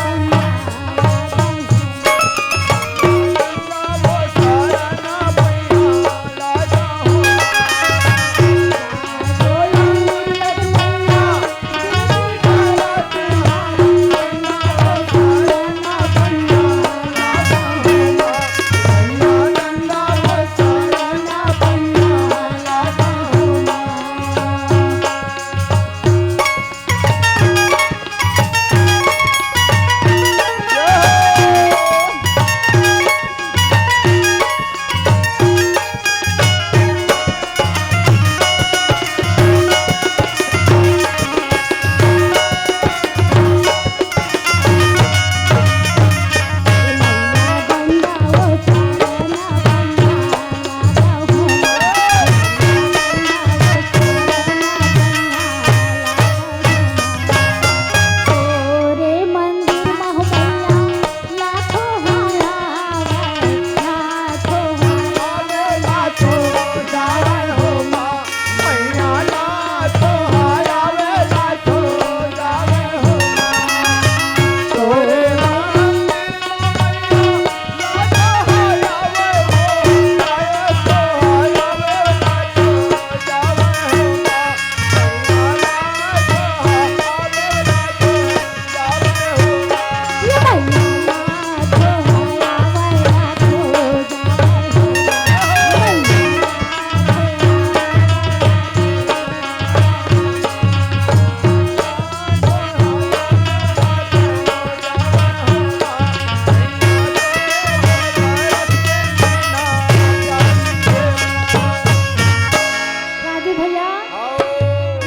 राजू भैया, हाँ।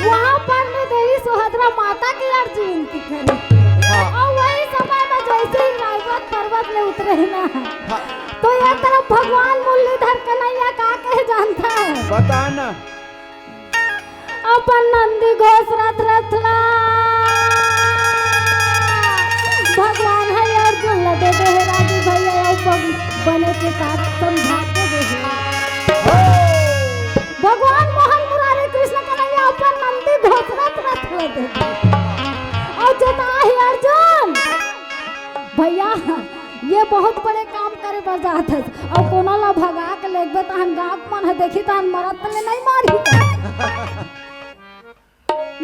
वहाँ पर में देवी सुभद्रा माता के अर्जी विनती करे। हाँ। अउ वही समय में जैसे ही राइवत पर्वत में उतरे हे ना, हाँ। तो ये तरफ भगवान मुरलीधर कन्हैया का कहे जानता है? बता ना। अपन नंदी घोष रथ रथला। के साथ समझा के दे हे। भगवान मोहन मुरारी कृष्ण कन्हैया अपन नंदी घोसरत रथ ल दे हे। अउ जता हे अर्जुन, भैया, ये बहुत बड़े काम करे बर जात हस। अउ कोनो ला भगा के लेगबे तहन गाँव मन ह देखी तहन मरत ले नहीं मारी।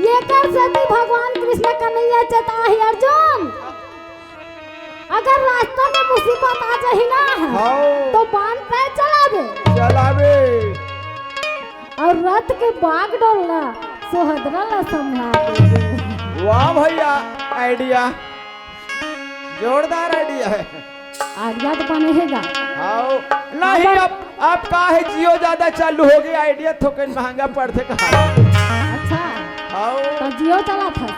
येकर सेती भगवान कृष्ण कन्हैया चेता हे, अर्जुन, अगर रास्ता में मुसीबत आ जाही ना, हाँ। तो बांध पे चलाबे। चलाबे। अउ रथ के बागडोर ला सुभद्रा ला संभाल देबे। वाह भैया, idea, जोरदार idea हे। Idea तो बने हे गा। हाँ, नहीं, अब अब, अब का हे, Jio ज्यादा चालू होगे, idea थोकन महंगा पड़थे कहा। अच्छा। हाँ। तो Jio चलाथस।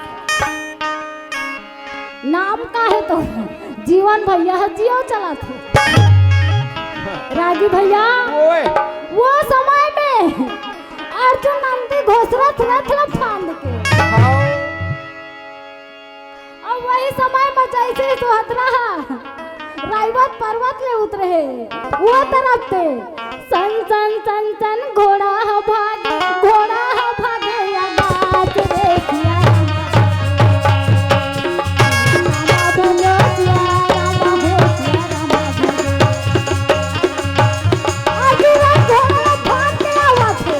नाम का हे तो जीवन भैया ह Jio चलाथे। रागी भैया, ओए। वो समय में अर्जुन नंदी घोसरत रथ ल फांद के। हाँ। अउ वही समय म जइसे सुभद्रा ह राइवत पर्वत ले उतरे हे, वो तरफ से सन सन सन सन घोड़ा ह भागे, घोड़ा ह भागे या गात रे सिया रामा। रामा बोलो सिया रामा हो, सिया रामा बोलो। आज वो घोड़ा भाग के आवत हे।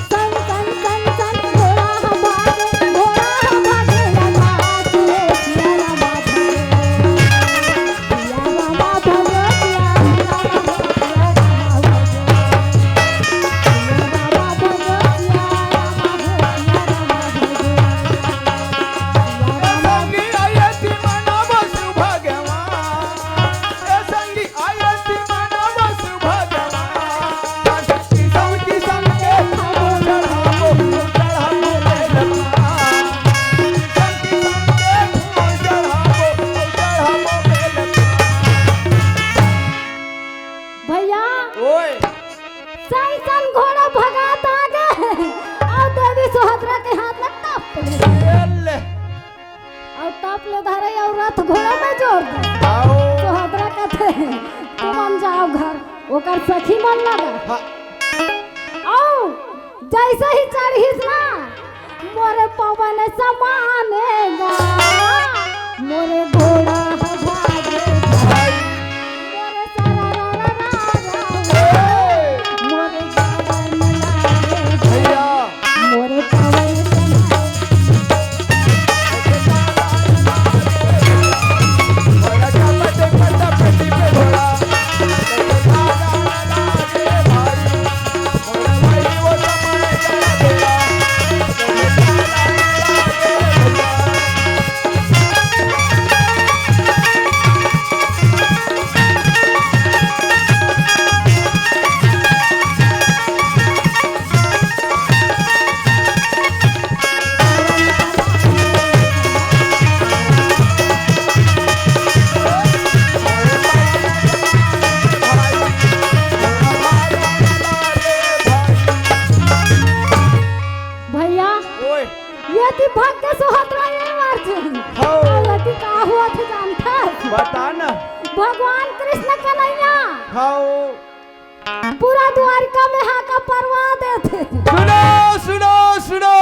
सन, सन, सन, सन, घोड़ा ह भागे, घोड़ा ह भागे, रामा भागे, सिया रामा भागे। सिया रामा भागे, सिया रामा भागे, सिया रामा भागे। सिया रामा भागे, सिया रामा भागे, सिया रामा भागे। सिया रामा भागे। संगी आयती मनावा सुभगवा। ए संगी आयती मनावा सुभगवा। किसम किसम के फूल चढ़ाबो, चढ़ाबो बेलपा। किसम किसम के फूल चढ़ाबो, चढ़ाबो बेलपा। भैया, ओए। सही सन घोड़ा भगात आ गे अउ देवी सुभद्रा के हाथ में टप ले। ए ले। अउ टप ले धरे अउ रथ घोड़ा में जोर दे। आओ। सुभद्रा कथे, "तुमन जाव घर।" ओकर सखी मन लगा। हाँ। अउ जइसे ही चढ़िस ना, मोरे पवन समाने गा, मोरे घोड़ा ह भागे भाई। मोरे सारा रा रा रा रा, मोरे पवन लागे भैया। मोरे पवन समाने। भैया, ओए। ये थी भाग के सुहतरा ये मार जी। हाँ। अउ ये थी का हुआ थी जानता है? बता ना। भगवान कृष्ण कन्हैया। हाँ। पूरा द्वारिका में हाका परवा देथे। सुनो, सुनो, सुनो।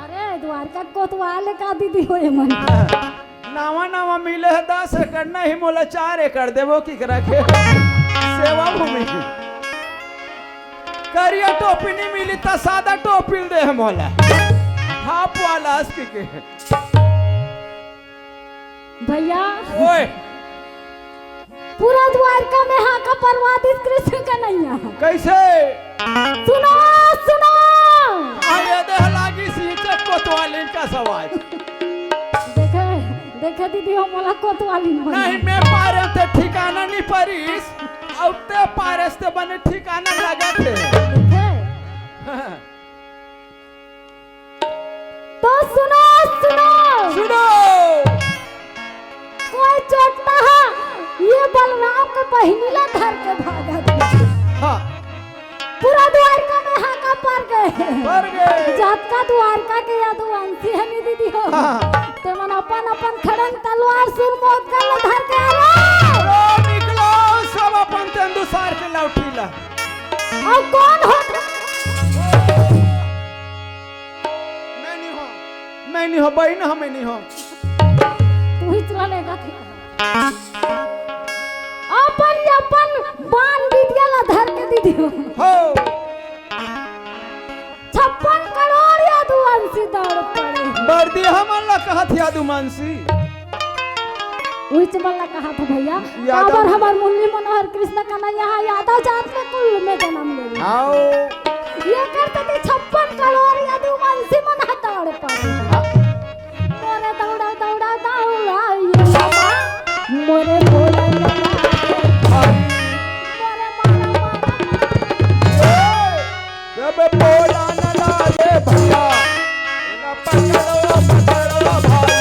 अरे, द्वारिका कोतवाल का दीदी हो ये मन। नावा, नावा मिले हे दस एकड़, नहीं मोला चार एकड़ देबो की करा के? सेवा भूमि। करिया टोपी नहीं मिली त सादा टोपी दे हे मोला। हाफ वाला अस्की के। भैया। ओए। पूरा द्वारका में हाका परवा दिस कृष्ण कन्हैया। कैसे? सुनो, सुनो। अरे देह लागी सींचे कोतवालिन का सवाल। देखे, देखे दीदी, हम वाला कोतवालिन बन नहीं, मैं पारे ते ठिकाना नहीं परिस, अउ ते पारस ते बने ठिकाना लगा थे। देखे? तो सुनो, सुनो। सुनो। कोई चोट्टा हा, ये बलराम के बहिनी ला धर के भागत हे। हाँ। पूरा द्वारका में हाका पर गे। पर गे। जतका द्वारका के यदुवंशी हे नी दीदी हो। हाँ। ते मन अपन अपन खड़ंग तलवार सुर मोटका ला धर के अरे अपन तेंदू सार के लौठी ला। अब कौन हो? मैं नहीं हो, मैं नहीं हो, बहन हो, मैं नहीं हो। तू ही चला लेगा, ठीक है। अपन, अपन बान बिटिया ला धर के दीदी हो। हो। छप्पन करोड़ यादुवंशी दौड़ पड़े। बरदी हमन ला कहत यादुवंशी। उहिच मन ला कहत भैया, यादव। काबर हमर मुरली मनोहर कृष्ण कन्हैया यादव जात में कुल में जन्म ले। आओ। ये करते थे छप्पन करोड़ यादुवंशी मन ह दौड़ पड़े। हाँ। मोरे दौड़ा, दौड़ा, दौड़ा, ये बाबा, मोरे भोला, भोला, मोरे मारा, मारा, मारा। जब बोला न लागे भैया, पकड़ो, पकड़ो भाई।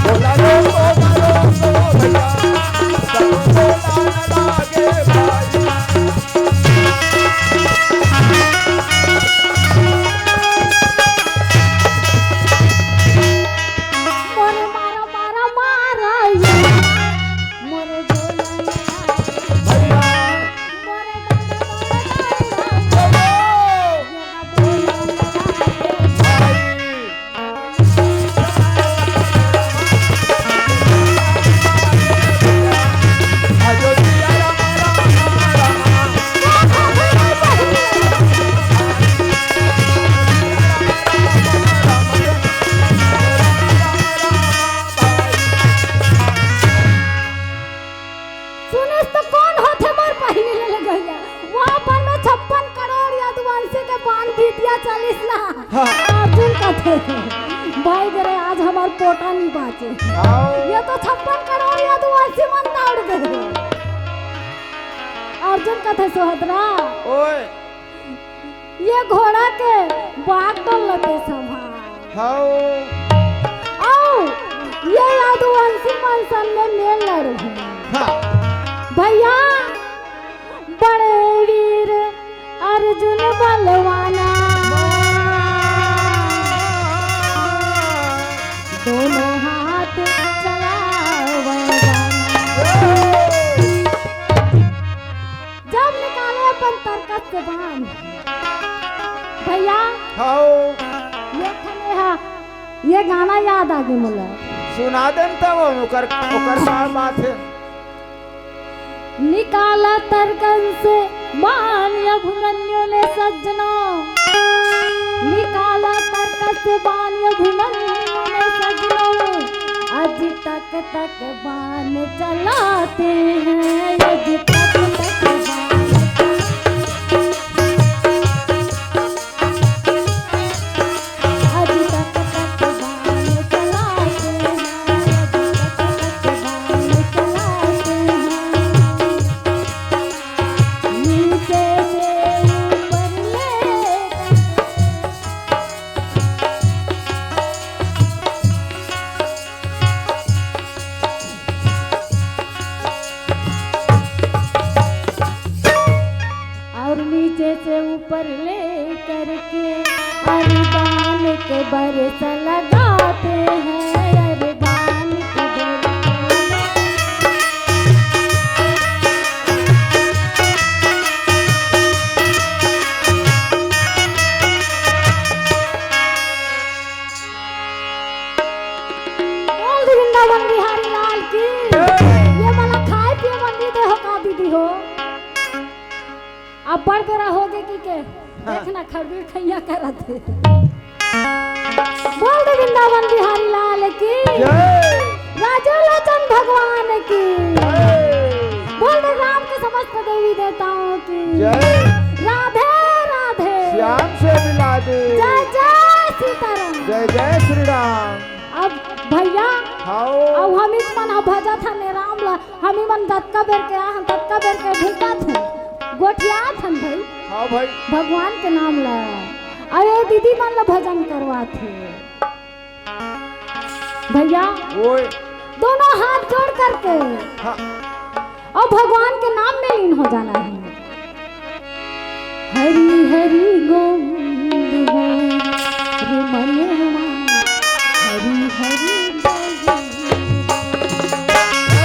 बोला रे, बोला रे, बोला भैया, बोला न लागे भाई। मोरे मारा, मारा, मारा, ये। मोरे भोला, भैया। मोरे दादा, दादा, दादा। चलो। ये ना भोला, भोला, ये। भाई। सुनिस तो कौन होथे मोर पहिली ले गइया? वो अपन में छप्पन करोड़ यादुवंशी के बान बिटिया चलिस ना। हाँ। अर्जुन कथे, "भाई गे रे, आज हमार पोटा नहीं बाचे।" आओ। ये तो छप्पन करोड़ यादुवंशी मन दौड़ गए। अर्जुन कथे, "सोहदरा।" ओए। ये घोड़ा के बागडोर ल ते संभाल। हौ। अउ ये यादुवंशी मन सन में मेल लड़हूं। हाँ। भैया, बड़े वीर अर्जुन बलवाना, दोनों हाथ चलावे जाना। जब निकाले अपन तरकस के बान, भैया, हौ। ये ठने हा, ये गाना याद आगे मोला। सुना देन तब ओकर, ओकर का बात हे। निकाला तरकस से बान अभिमन्यु ने सज्जनों, निकाला तरकस से बान अभिमन्यु ने सज्जनों, अज तक तक बान चलाते हैं, अज तक तक बान चलाते हैं। अज तक तक बान चलाते हैं, अज तक तक बान चलाते हैं। नीचे से ऊपर ले और नीचे से ऊपर ले करके अरे बान के बरस लगाते हैं, अरे बान के बरस। बोल दे वृंदावन बिहारी लाल की। जय। ये वाला खाए पिए वाली दे हो का दीदी हो। अब बड़ बेरा हो गए कि के? हाँ। देखना खड़बीर खैया करत हे। बोल दे वृंदावन बिहारी लाल की। जय। राजू लोचन भगवान की। जय। बोल दे राम के समस्त देवी देवताओं की। जय। राधे राधे। श्याम से मिला दे। जय जय सीताराम। जय जय श्री राम। अब भैया, हाओ। अब हमीच मन ह भजत हन ए राम ला, हमी मन जतका बेर के आहन, ततका बेर के भूखत हन, गोठियात हन भाई। हाँ भाई। भगवान के नाम ला। अरे दीदी मन ला भजन करवात हे। भैया, ओए। दोनों हाथ जोड़ करके हाँ। और भगवान के नाम में लीन हो जाना है। हरि हरि गोविंद बोल रे मनवा, हरि हरि गोविंद बोल।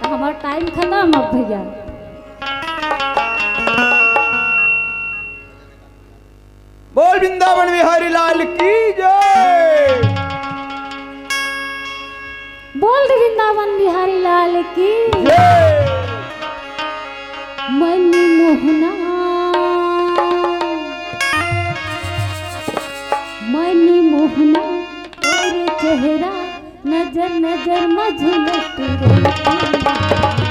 हमार टाइम खत्म अब भैया। बोल वृंदावन बिहारी लाल की जय। बोल दे वृंदावन बिहारी लाल की। जय। मन मोहना, मन मोहना, तोर चेहरा नजर नजर में झलक रही।